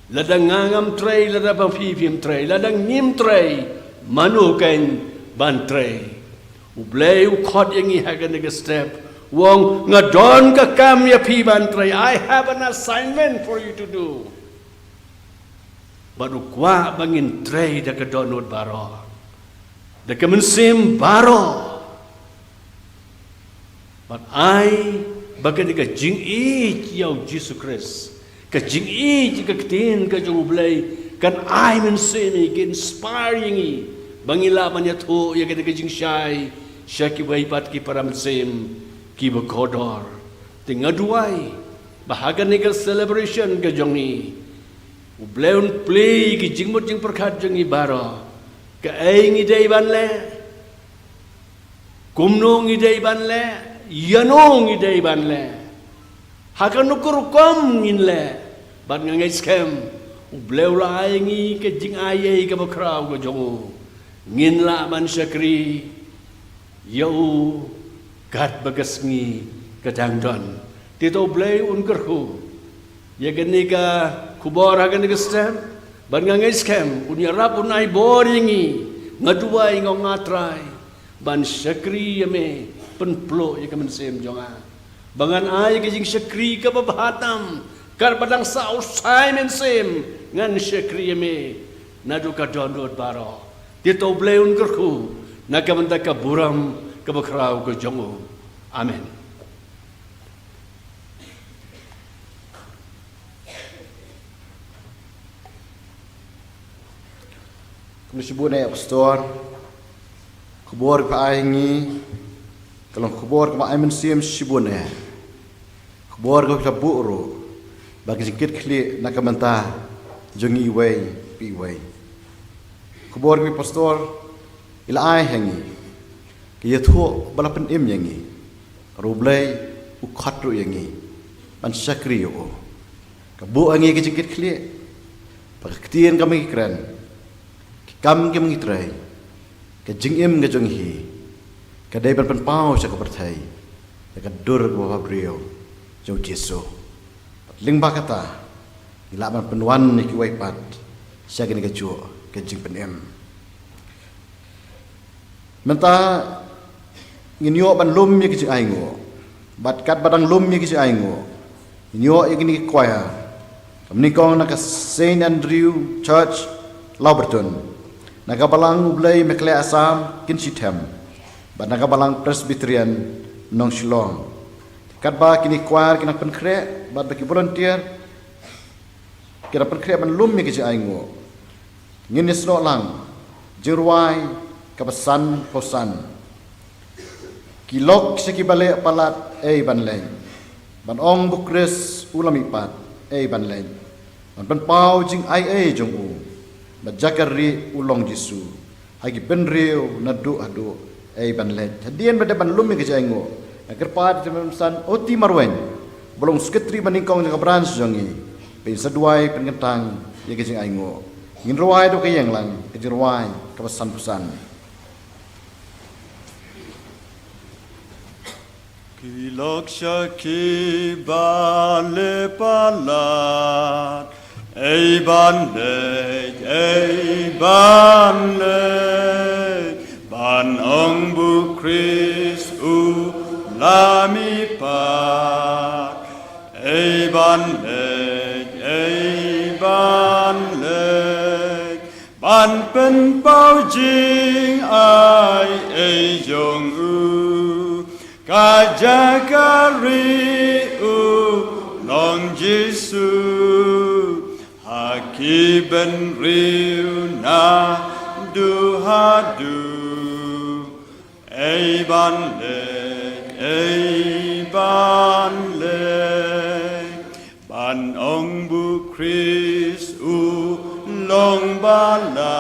Lada nga ngam trei, lada ba phi phim trei, lada ngim trei, mano kein ban trei? U Blei u khot ïa ngi ha kane ka step, u ong, nga don ka kam ïa phi ban trei. I have an assignment for you to do. Bad u kwah ba ngin trei da ka dohnud baroh, da ka mynsiem baroh. Bad ai ba kane ka jingïeit ïa u Jisu Khrist, ka jingïeit ïa ka ktien ka jong u Blei, kan ai mynsiem ïa ngi, ka inspire ïa ngi ba ngi lah ban ïathuh ïa kane ka jingshai sha kiwei pat ki para mynsiem kiba kordor. Te nga duwai ba ha kane ka celebration ka jong ngi, u Blei un plie ïa ki jingmut jingpyrkhat jong ngi baroh. Kaei ngi dei ban leh? Kumno ngi dei ban leh? Ïano ngi dei ban leh? Ha kano ka rukom ngin leh? Bad nga ngeit skhem u Blei u la ai ïa ngi ka jingai ei kaba khraw ka jong u. Ngin lah ban shakri ïa u katba ka sngi ka dang don. Te to u Blei un kyrkhu ïa kane ka khubor ha kane ka step. Bad nga ngeit skhem un ïarap, un ai bor ïa ngi. Nga duwai, nga ong, A Trai, ban shakri ïa me, pynpluh ïa ka mynsiem jong nga ba ngan ai ka jingshakri kaba bha tam. Katba dang sah u sai mynsiem, ngan shakri ïa me naduh ka dohnud baroh. Te to u Blei un kyrkhu na ka bynta ka burom kaba khraw ka jong u. Amen. Kumno shibun eh, Pastor? Khubor ba ai ngi ka long khubor kaba ai mynsiem shibun eh. Khubor kaba la buh ruh ba ka jingkitkhlieh na ka bynta jong ngi iwei pa iwei. Khubor kaba Pastor i la ai ha ngi, ka ïathuh ba la pynim ïa ngi. Ruh u Blei u khot ruh ïa ngi ban shakri ïa u. Ka buh ha ngi ka jingkitkhlieh ba ka ktien kaba ngi kren, ki kam kiba ngi trei, ka jingim ka jong ngi hi ka dei ban pynpaw sha ka pyrthei ïa ka dur kaba bhabriew jong u Jisu. Bad lyngba kata ngi lah ban pynwan ïa kiwei pat sha kane kajuh ka jingpynim. Mynta ngin ïoh ban lum ïa ka jingainguh. Bad katba dang lum ïa ka jingainguh, ngin ïoh ïa kine ki choir kaba nyngkong na ka Saint Andrew Church, Lawbyrton, na ka Balang U Blei Mekhleh Assam, Kinshithem, bad na ka Balang Presbyterian Nongshillong. Katba kine ki choir ki nang pynkhreh bad ba ki volunteer ki nang pynkhreh ban lum ïa ka jingainguh, ngin ïasnoh lang jingrwai kaba sanphew san. Ki lok sha kiba leh palat ei ban leit, ban ong ba u Khrist u la mihpat ei ban leit, ban pynpaw jingai ei jong u, bad jaka rieh u long Jisu ha ki bynriew naduh haduh ei ban leit. Hadien ba dep ban lum ïa ka jingainguh, nga kyrpad ïa ki Mynsiem Oti Marwein, ba long u Secretary ba nyngkong jong ka branch jong ngi, ba in sa duwai pynkyntang ïa ka jingainguh. Ngin rwai da ka ïeng lang ka jingrwai kaba sanphew san. Ki lok sha kiba leh palat ei ban leit, ei ban leit, ban ong ba u Khrist u la mihpat. Ei ban leit, ei ban leit, Ban pynpaw jingai ei jong u, ka jaka ri u long Jisu, ha ki bynriew naduh haduh. Ei ban leit, ei ban leit, ban ong ba u Khrist u long ba la.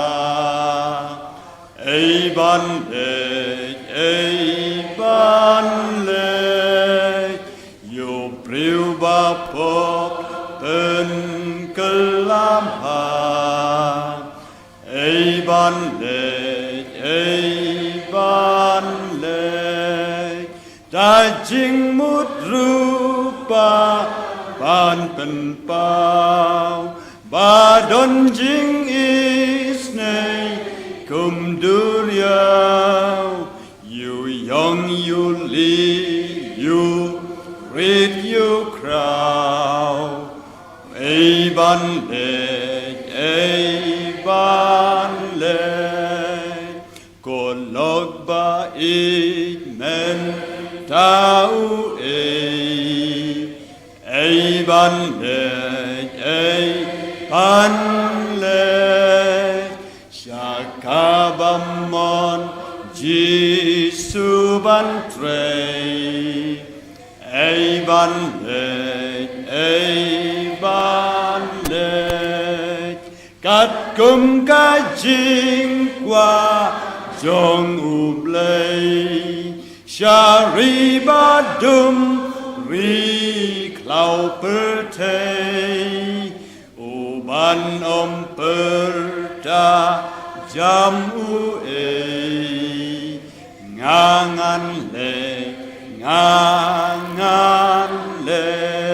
Ei ban leit, ei ban leit, ïa u briew ba pop pynkylla ha. Ei ban leit, ei ban leit, da jingmut ruh ba ban pynpaw, ba don jingisynei kum duriaw, ïa u ïong ïa u lih, ïa u rit ïa u khraw. Ei ban leit, ei ban leit, ko lok ba ïeit mynta u ei. Ei ban leit, ei ban leit, sha kaba mon Jisu ban trei. Ei ban leit, ei ban leit, katkum ka jingkwah jong U Blei, sha ri ba dum, ri khlaw pyrthei. U ban ym pyrta jam u ei. Nga ngan leit, nga ngan leit.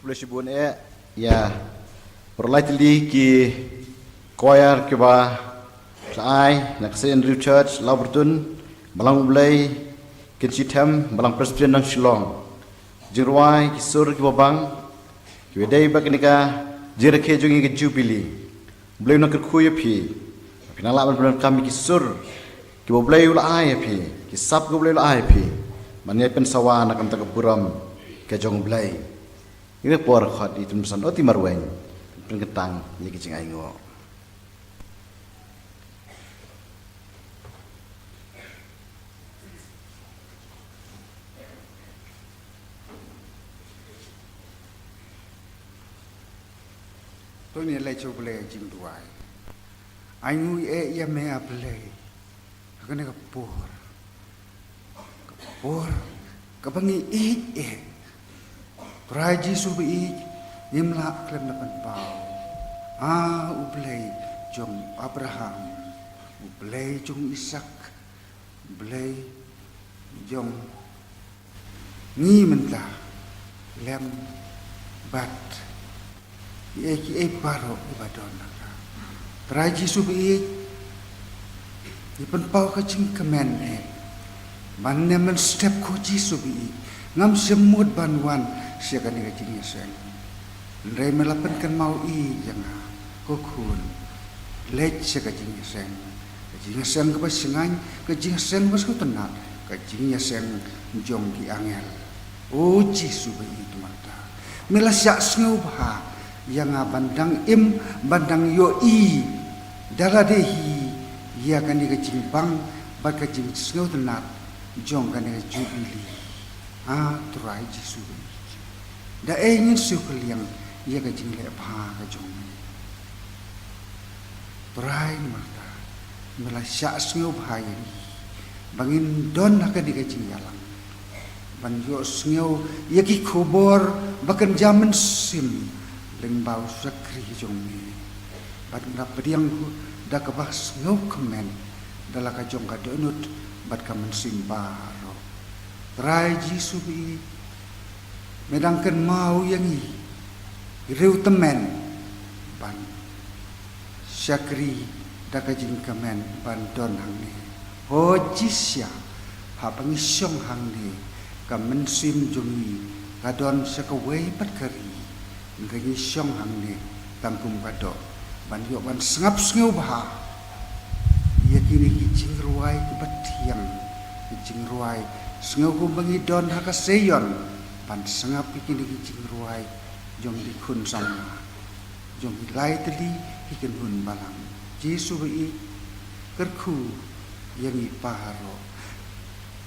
Khublei shibun eh ïa baroh lai tylli ki choir kiba la ai na ka Saint Andrew Church Lawbyrtun, Balang U Blei, Kynshi Them, Balang Presbyterian Nongshillong. Jingrwai ki sur kiba bang kiba dei bad kane ka jingrakhe jong ngi ka Jubilee. U Blei un kyrkhu ïa phi. Phi nang lah ban pyndonkam ïa ki sur kiba U Blei u la ai ïa phi, ki sap kiba U Blei u la ai ïa phi, ban ïai pynsawa na ka bynta ka burom ka jong U Blei. Ïa ka por khot ïa i Tymmen Basan Oti Marwein pynkyntang ïa ki jingainguh. To ngin leit sha U Blei ha jingduwai. Ainguh eh ïa me, A Blei, ha kane ka por, ka por kaba ngi ïeit eh. Trai Jisu ba ïeit, ngim lah khlem da pynpaw, A U Blei jong Abraham, U Blei jong Isak, U Blei jong ngi mynta, lem bad kiei kiei baroh kiba don ha ka. Trai Jisu ba ïeit, ngi pynpaw ka jingkmen eh, ban ym mynstep, ko Jisu ba ïeit, ngam shym mut ban wan sha kane ka jingïaseng. Hynrei me la pynkynmaw ïa nga, ko khun, leit sha ka jingïaseng, ka jingïaseng kaba shngaiñ, ka jingïaseng ba sngewtynnat, ka jingïaseng jong ki angel. O Jisu ba ïeit, mynta me la shah sngewbha ïa nga ban dang im, ban dang ïohi da lade hi ïa kane ka jingbang bad ka jingsngewtynnat jong kane ka Jubilee. A Trai Jisu ba ïeit, da ei ngin siew kylliang ïa ka jingleh bha ka jong me? Trai, mynta me la shah sngewbha ïa ngi ba ngin don ha kane ka jingïalang ban ïohsngew ïa ki khubor ba kynja mynsiem lyngba u shakri jong me, bad ngi la pdiang da kaba sngewkmen da la ka jong ka dohnud bad ka mynsiem baroh. Trai Jisu ba ïeit, me dang kynmaw ïa ngi, ki riew tymmen, ban shakri da ka jingkmen ban don hangne. Hooid, shisha haba ngi shong hangne, ka mynsiem jong ngi ka don sha kawei pat ka ri. Hynrei ngi shong hangne tang kum ka doh ban ïoh ban sngap sngewbha ïa kine ki jingrwai kiba thiang, ki jingrwai sngew kumba ngi don ha ka Seion, ban sngap ïa kine ki jingrwai jong ki khun samla, jong ki lai tylli ki kynhun balang. Jisu ba ïeit, kyrkhu ïa ngi baroh.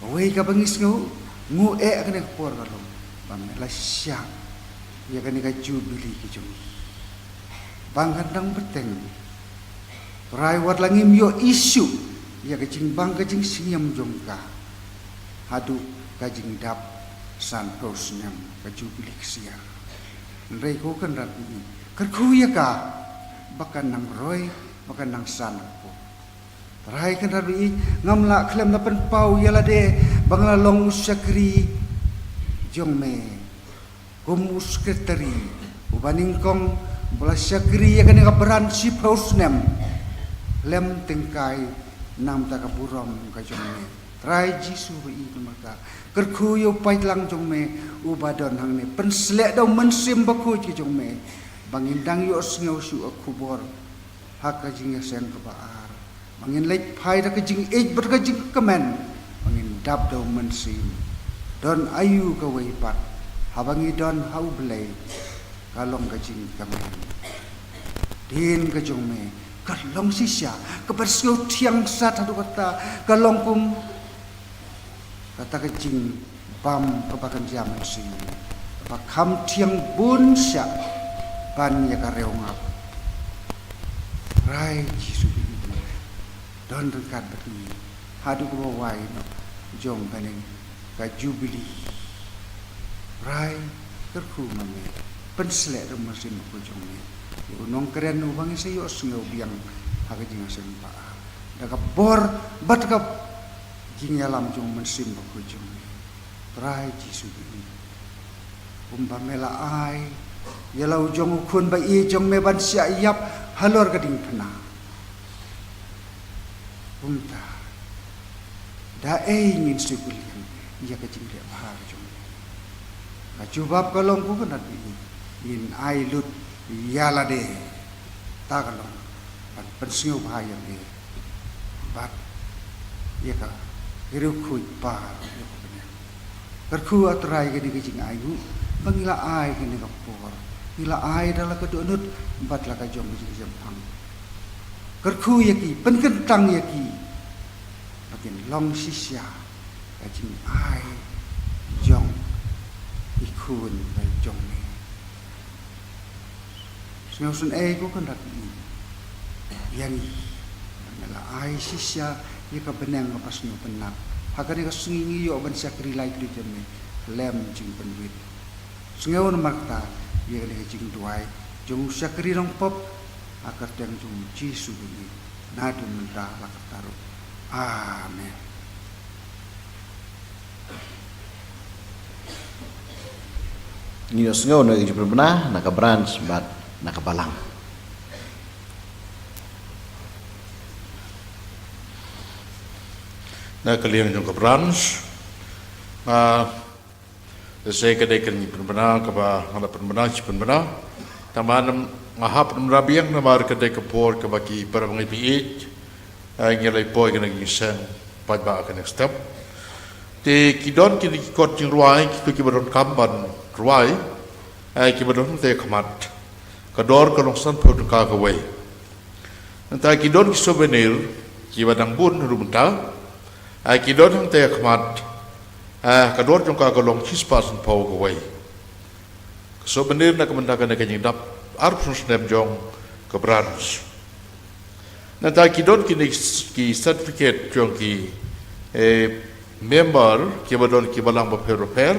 Kawei kaba ngi sngewnguh eh ha kane ka por ka long ba me la shah ïa kane ka Jubilee ka jong ngi. Ba kan dang bteng, Trai, wat la ngim ïohi shuh ïa ka jingbang ka jingsngiam jong ka haduh ka jingdap sanphew snem ka Jubilee ksiar. Hynrei ko Kynrad ba ïeit, kyrkhu ïa ka ba kan nang roi, ba kan nang san ka por. Trai Kynrad ba ïeit, ngam lah khlem da pynpaw ïa lade ba nga la long u shakri jong me, kum u sekretari uba nyngkong uba la shakri ïa kane ka branch shiphew snem, lem tyngkai namar ka burom ka jong me. Trai Jisu ba ïeit, namar kata kyrkhu ïa u paidlang jong me uba don hangne, pynsleh da u Mynsiem Bakhuid ka jong me ba ngin dang ïohsngew shuh ka khubor ha ka jingïaseng kaba ar, ba ngin leit phai da ka jingïeit bad ka jingkmen, ba ngin dap da u Mynsiem. Don aïu kawei pat, haba ngi don ha U Blei, ka long ka jingkmen. Ktien ka jong me ka long shisha kaba sngewthiang sat haduh katta, ka long kum kata ka jingbam kaba kynja mynsiem, kaba kham thiang bun shah ban ïa ka riewngap. Trai Jisu ba ïeit, don ryngkat bad ngi haduh kaba wai noh jong kane ka Jubilee. Trai, kyrkhu ma me, pynsleh da u Mynsiem Bakhuid jong me ïa u nongkren uba ngi sa ïohsngew biang ha ka jingïaseng ba ar, da ka bor bad ka jingïalam jong u Mynsiem Bakhuid jong me. Trai Jisu ba ïeit, kumba me la ai ïa la u jong u khun ba ïeit jong me ban shah ïap halor ka diengphna. Kumta da ei ngin sngewkylliang ïa ka jingleh bha ka jong me? Ka jubab ka long, ko Kynrad ba ïeit, ngin ai lut ïa lade. Ta ka long ban pynsngewbha ïa me bad ïa ka riewkhuid baroh ïa ka bneng. Kyrkhu ah Trai kane ka jingainguh ba ngi la ai kane ka por, ngi la ai da la ka dohnud bad la ka jong ka jingshemphang. Kyrkhu ïa ki, pynkyntang ïa ki ba kin long shisha ka jingai jong i khun ba ïeit jong me. Sngewsynei, ko Kynrad ba ïeit, ïa ngi ba me la ai shisha ïa ka bneng kaba sngewtynnat. Ha kane ka sngi ngi ïoh ban shakri lai tylli ïa me khlem jingpynwit. Sngew namar kata ïa kane ka jingduwai jong u shakri nongpop, ha ka kyrteng jong u Jisu ba ïeit, naduh mynta la ka taruk. Amen. Ngi ïohsngew na ka jingpynbna na ka branch bad na ka balang. Na ka liang jong ka branch, nga, lehse ka dei ka jingpynbna kaba nga la pynbna, jingpynbna. Tangba nga hap pynbna biang namar ka dei ka por kaba ki para bangeit ba ïeit, eh, ngi la poi kane ka jingseng paidbah kane ka step. Te ki don kine ki kot jingrwai, kito kiba donkam ban rwai, eh, kiba don hangtei ha khmat. Ka dor ka long sanphew tyngka kawei. Nangta ki don ki souvenir kiba dang bun ruh mynta, eh, ki don hangtei ha khmat, eh, ka dor jong ka ka long shispah sanphew kawei. Ka souvenir na ka bynta kane ka jingdap arphew snem jong ka branch. Nangta ki don kine ki certificate jong ki, eh, member kiba don ki balang bapher bapher.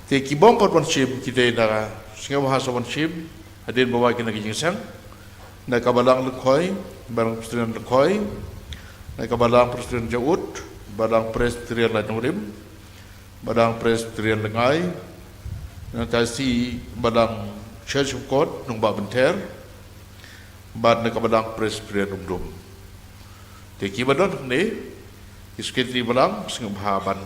Te ki bym pat wan shim ki dei na sngewbha sa wan shim hadien ba wai kane ka jingseng. Na ka balang Lyngkhoi, balang Presbyterian Lyngkhoi, na ka balang Presbyterian Jaud, balang Presbyterian Laitnongrim, balang Presbyterian Lyngai, nangta shi balang Church of God Nongbah Bynther, bad na ka balang Presbyterian Umdum. Te kiba don hangne, ki secretary balang sngewbha ban,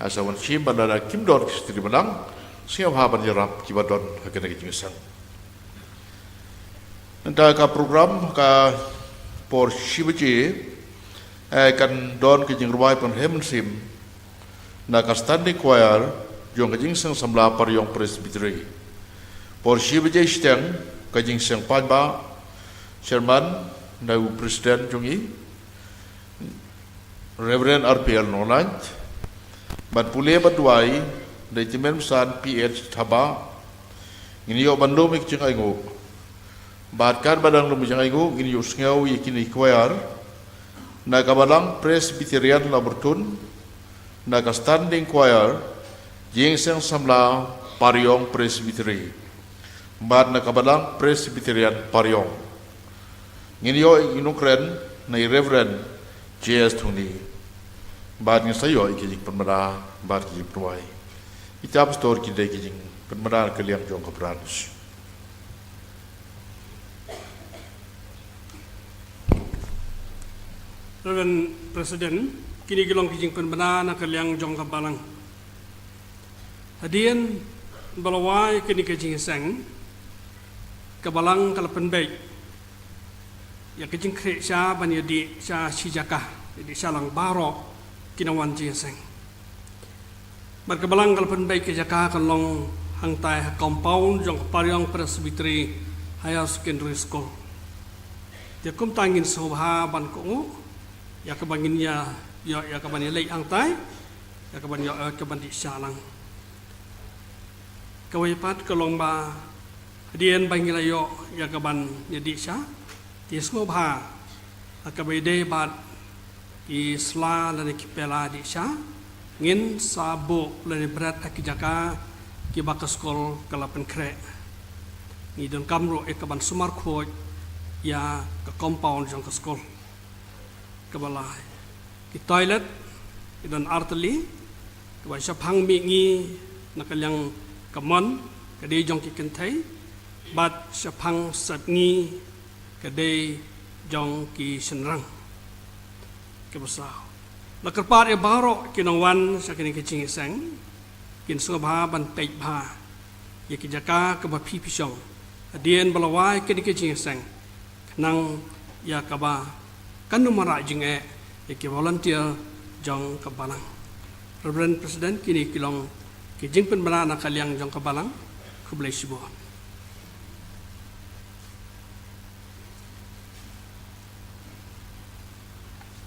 ah, sa wan shim, bad lada kim don ki secretary balang, sngewbha ban ïarap kiba don ha kane ka jingseng. Nangta ka program ka por shi baje, eh, kan don ka jingrwai pynrhem mynsiem na ka standing choir jong ka Jingseng Samla Pariong Presbytery. Por shi baje shiteng ka jingseng paidbah, chairman na u president jong ngi, Reverend R P L Nonglait, ban pule ban duwai da i Tymmen Basan P H Thabah. Ngin ïoh ban lum ïa ka jingainguh. Bad katba dang lum ïa ka jingainguh, ngin ïoh sngew ïa kine ki choir na ka balang Presbyterian Laburtun, na ka standing choir Jingseng Samla Pariong Presbytery, bad na ka balang Presbyterian Pariong. Ngin ïoh ïa ki nongkren na i Reverend J S Thongni. Bad ngin sa ïoh ïa ki jingpynbna bad ki jingpynduwai. Kita pastor, ki dei ki jingpynbna na ka liang jong ka branch. Reverend President, kine ki long ki jingpynbna na ka liang jong ka balang. Hadien ba la wai kane ka jingseng, ka balang ka la pynbeit ïa ka jingkhreh sha ban ïadih sha shi jaka, ïadih sha lang baroh ki nongwan jingseng. Bad ka balang ka la pynbeit ka jaka ka long hangtai ha compound jong ka Pariong Presbytery Higher Secondary School. Te kumta ngin sngewbha ban kohnguh ïa kaba ngin ïa, ïoh ïa kaban ïaleit hangtai, ïa kaban ïoh, ïa kaban dih sha lang. Kawei pat ka long ba hadien ba ngi la ïoh ïa kaban ïadih sha, te sngewbha ha kaba ïadei bad ki sla lane ki pela dih sha, ngin sa buh lane bret ha ki jaka kiba ka skul ka la pynkhreh. Ngi donkam ruh ïa kaban sumar khuid ïa ka compound jong ka skul. Kaba lai, ki toilet ki don artylli, kaba shaphang mihngi na ka liang ka mon, ka dei jong ki kynthei, bad shaphang sepngi ka dei jong ki shynrang. Kaba saw, la kyrpad ïa baroh ki nongwan sha kane ka jingïaseng, kin sngewbha ban peit bha ïa ki jaka kaba phi phi shong hadien ba la wai kane ka jingïaseng, khnang ïa kaba kan ym wanrah jingeh ïa ki volunteer jong ka balang. Reverend President, kine ki long ki jingpynbna na ka liang jong ka balang. Khublei shibun.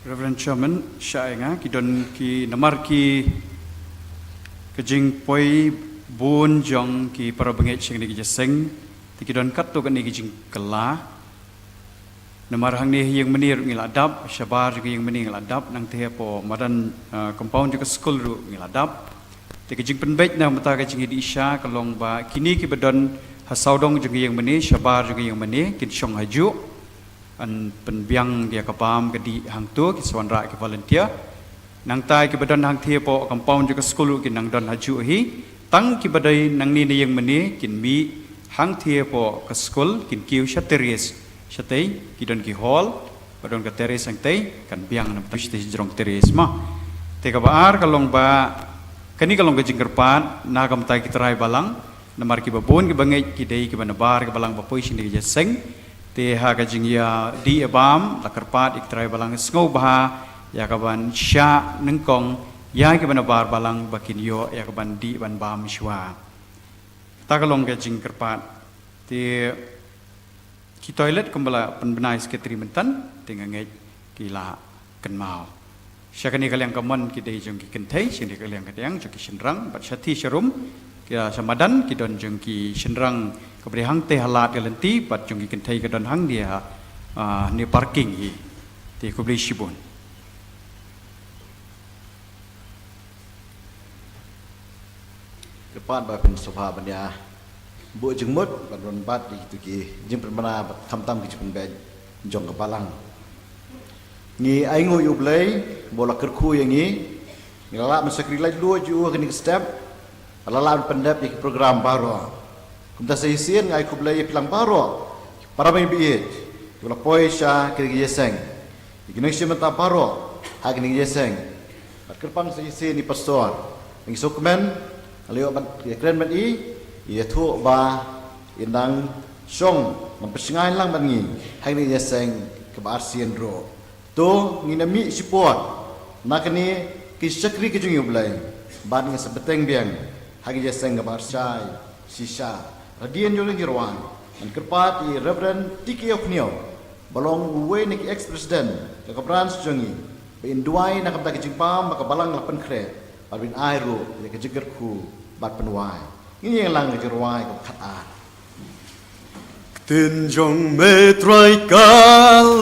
Reverend Chairman, sha ïa nga ki don ki namar ki ka jingpoi bun jong ki para bangeit sha kane ka jingïaseng, te ki don katto katne ki jingkylla. Namar hangne ha ïing mane ruh ngi la dap, shabar jong ka ïing mane ngi la dap, nangta hapoh madan, ah, compound jong ka skul ruh ngi la dap. Te ka jingpynbeit na ka bynta ka jingïadih sha ka long ba kine kiba don ha sawdong jong ka ïing mane, shabar jong ka ïing mane, kin shong hajuh. Yn pynbiang ïa ka bam ka dih hangto, ki sa wanrah ki volunteer. Nangta kiba don hangthie hapoh compound jong ka skul ruh kin nang don hajuh hi. Tang kiba dei nangne na ïing mane kin mih hangthie hapoh ka skul, kin kiew sha terrace. Shatei ki don ki hall, ba don ka terrace hangtei, kan biang na bynta shatei jrong terrace mo. Te kaba ar ka long ba, kane ka long ka jingkyrpad na ka bynta ki trai balang, namar kiba bun kiba ngeit ki dei kiba nabar ka balang ba poi sha kane ka jingïaseng. Te ha ka jingïadih ïa bam, la kyrpad ïa ki trai balang sngewbha ïa kaban shah nyngkong ïa kiba nabar balang ba kin ïoh ïa kaban dih ban bam shuwa. Kata ka long ka jingkyrpad. Te ki toilet kumba la pynbna ïa secretary mynta, te nga ngeit ki la kynmaw. Sha kane ka liang ka mon ki dei jong ki kynthei, sha kane ka liang ka dei jong ki shynrang, bad shathie sharum, ki, ah, sha madan ki don jong ki shynrang kaba dei hangtei ha lad ka lynti, bad jong ki kynthei ka don hangne ha, ah, ne parking hi. Te khublei shibun. Kyrpad ba phin sngewbha ban ïa buh jingmut ban rung bad ïa kito ki jingpynbna bad khamtam ki jingpynbeit jong ka balang. Ngi ainguh ïa U Blei ba u la kyrkhu ïa ngi, ngi la lah ban shakri laitluid ïa u ha kane ka step, la lah ban pyndep ïa ki program baroh. Kumta sa shisien nga ai khublei ïa phi lang baroh, para bangeit kiba la poi sha kane ka ïaseng, ïa ki nongshim bynta baroh ha kane ka ïaseng. Bad kyrpang sa shisien ïa i pastor, ngi sngewkmen, nga la ïoh ban ïakren bad i, i ïathuh ba i dang shong ban pynshngaiñ lang bad ngi ha kane ka ïaseng kaba arsien ruh. To ngin ïa mih shipor na kane ka shakri ka jong U Blei, bad ngin sa bteng biang ha ka ïaseng kaba arshai shisha. Hadien jong ka jingrwai, ngan kyrpad ïa i Reverend T K Hynñiewkhniew, ba long uwei na ki ex-president ka, ka branch jong ngi, ba in duwai na ka bynta ka jingbam ba ka balang la pynkhreh, bad ba in ai ruh ïa ka jingkyrkhu bad pynwai. Ngin ïeng lang ka jingrwai kaba khatar. Ktien jong me Trai ka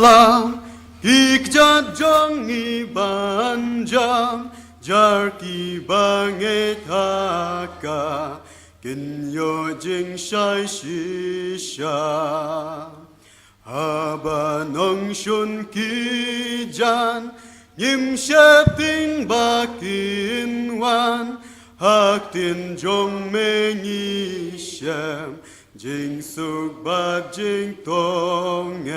long, ki kjat jong ngi ban jam, jar kiba ngeit ha ka, kin ïoh jingshai shisha. Haba nongshun ki jan, ngim sheptieng ba kin wan, ha ktien jong me ngi shem, jingsuk bad jingtongen.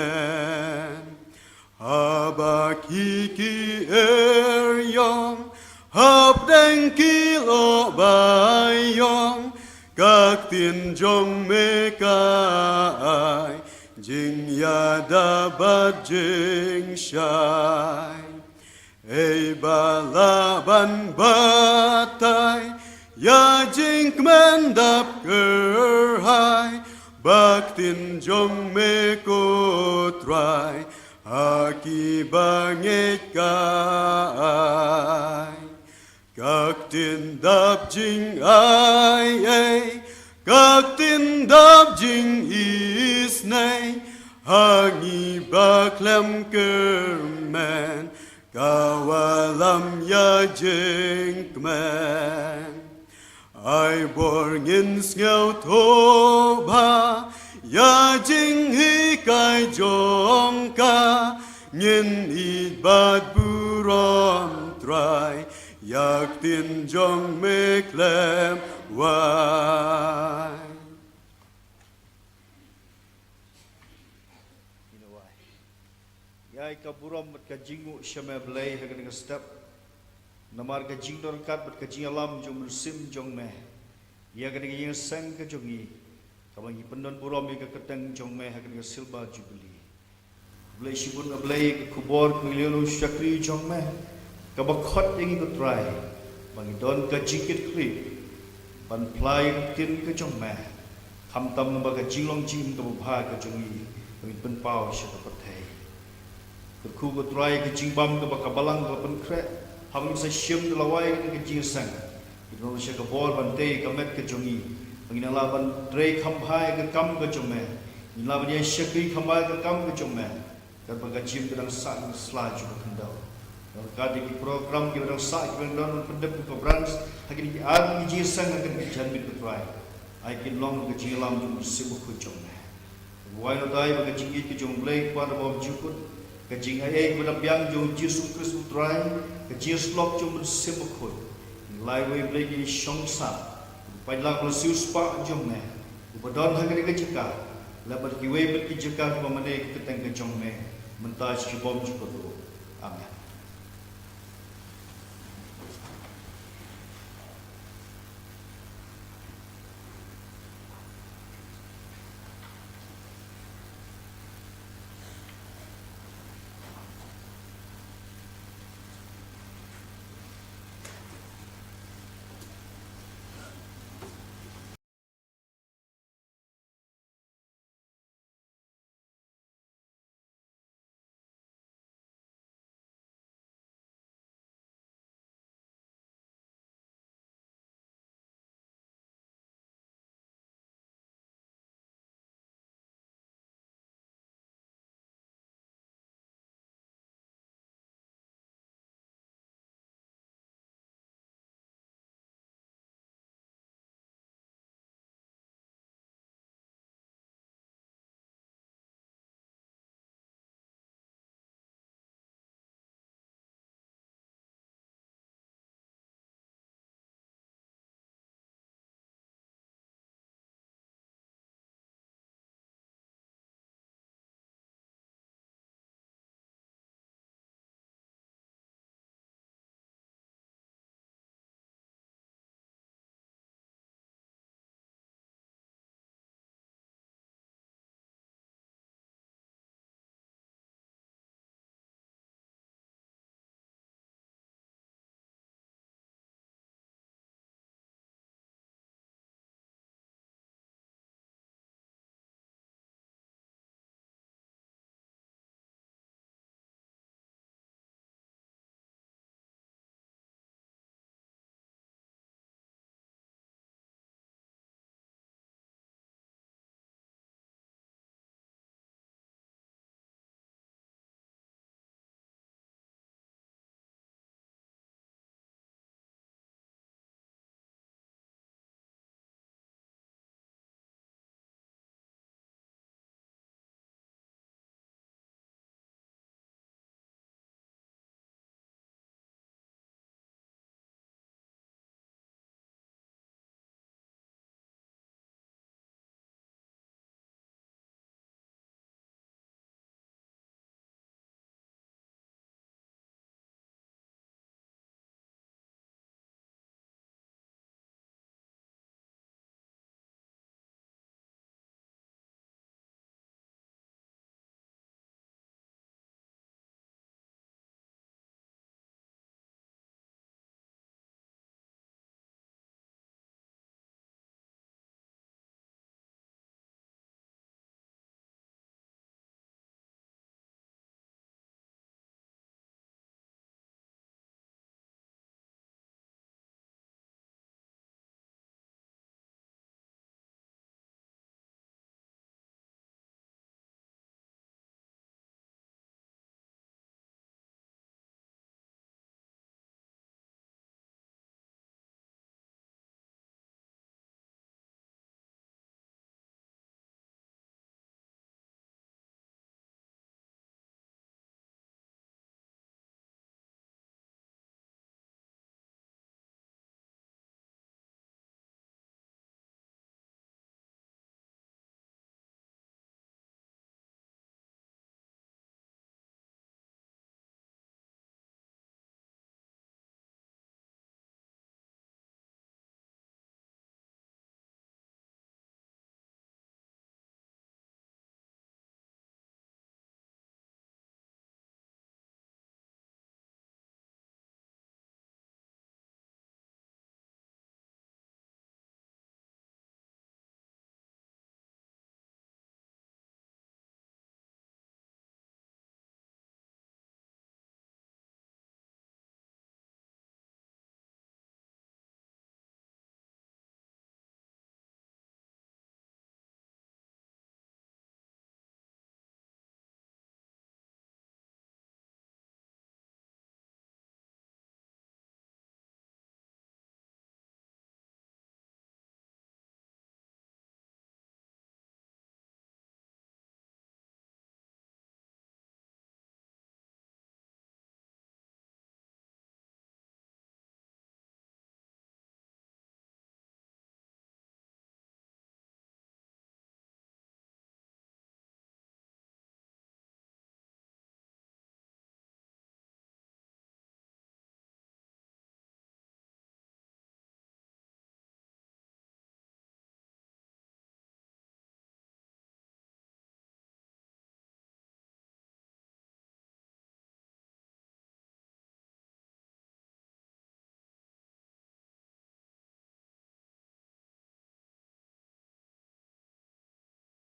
Haba ki ki er ïong, hapdeng ki loh baïong, ka ktien jong me ka ai jingïada bad jingshai. Ei ba lah ban batai ïa jingkmen dap kyrhai, ba ktien jong me ko Trai ha kiba ngeit ka ai. Ka ktien dap jingai ei, ka ktien dap jingisynei, ha ngi ba khlem kyrmen, ka wallam ïa jingkmen. Ai bor ngin sngewthuh bha ïa jinghikai jong ka, ngin ïeit bad burom Trai ïa ktien jong me khlem wai. Ai ka burom bad ka jingnguh sha me Blei ha kane ka step. Namar ka jingdon ryngkat bad ka jingïalam jong u Mynsiem jong me ïa kane ka ïing seng ka jong ngi, kaba ngi pyndon burom ïa ka kyrteng jong me ha kane ka Silver Jubilee. Blei shibun, A Blei, ka khubor kaba ngi la ïoh na u shakri jong me kaba khot ïa ngi, ko Trai, ba ngi don ka jingkit khlieh ban phla ïa ka ktien ka jong me, khamtam namar ka jinglong jingim kaba bha ka jong ngi ba ngin pynpaw sha ka pyrthei. Kyrkhu, ko Trai, ka jingbam kaba ka Balang ka la pynkhreh, haba ngin sa shim da lawei ka jingïaseng, ngin long sha ka bor ban tei ka met ka jong ngi, ba ngin lah ban trei kham bha ïa ka kam ka jong me, ngin lah ban ïa shakri kham bha ïa ka kam ka jong me, katba ka jingim ka dang sah ha sla jong ka khyndew. Ryngkat ïa ki program kiba dang sah, kiba dang don ban pyndep ha ka branch, ha kine ki ar tylli ki jingïaseng, ha kane ka janmiet, ko Trai, ai kin long ka jingïalam jong u Mynsiem Bakhuid jong me. Wai na dai ba ka jingïeit ka jong U Blei Kpa Jabawjukut, ka jingaiei kaba dang biang jong U Jisu Khrist U Trai, ka jingïasyllok jong u Mynsiem Bakhuid, ngi la ai wei, Blei, ki shong sah, u paidlang ba la siewspah jong me, uba don ha kane ka jaka, lem bad kiwei pat ki jaka kiba mane ha ka kyrteng ka jong me, mynta sha ki bymjukut ruh. Amen.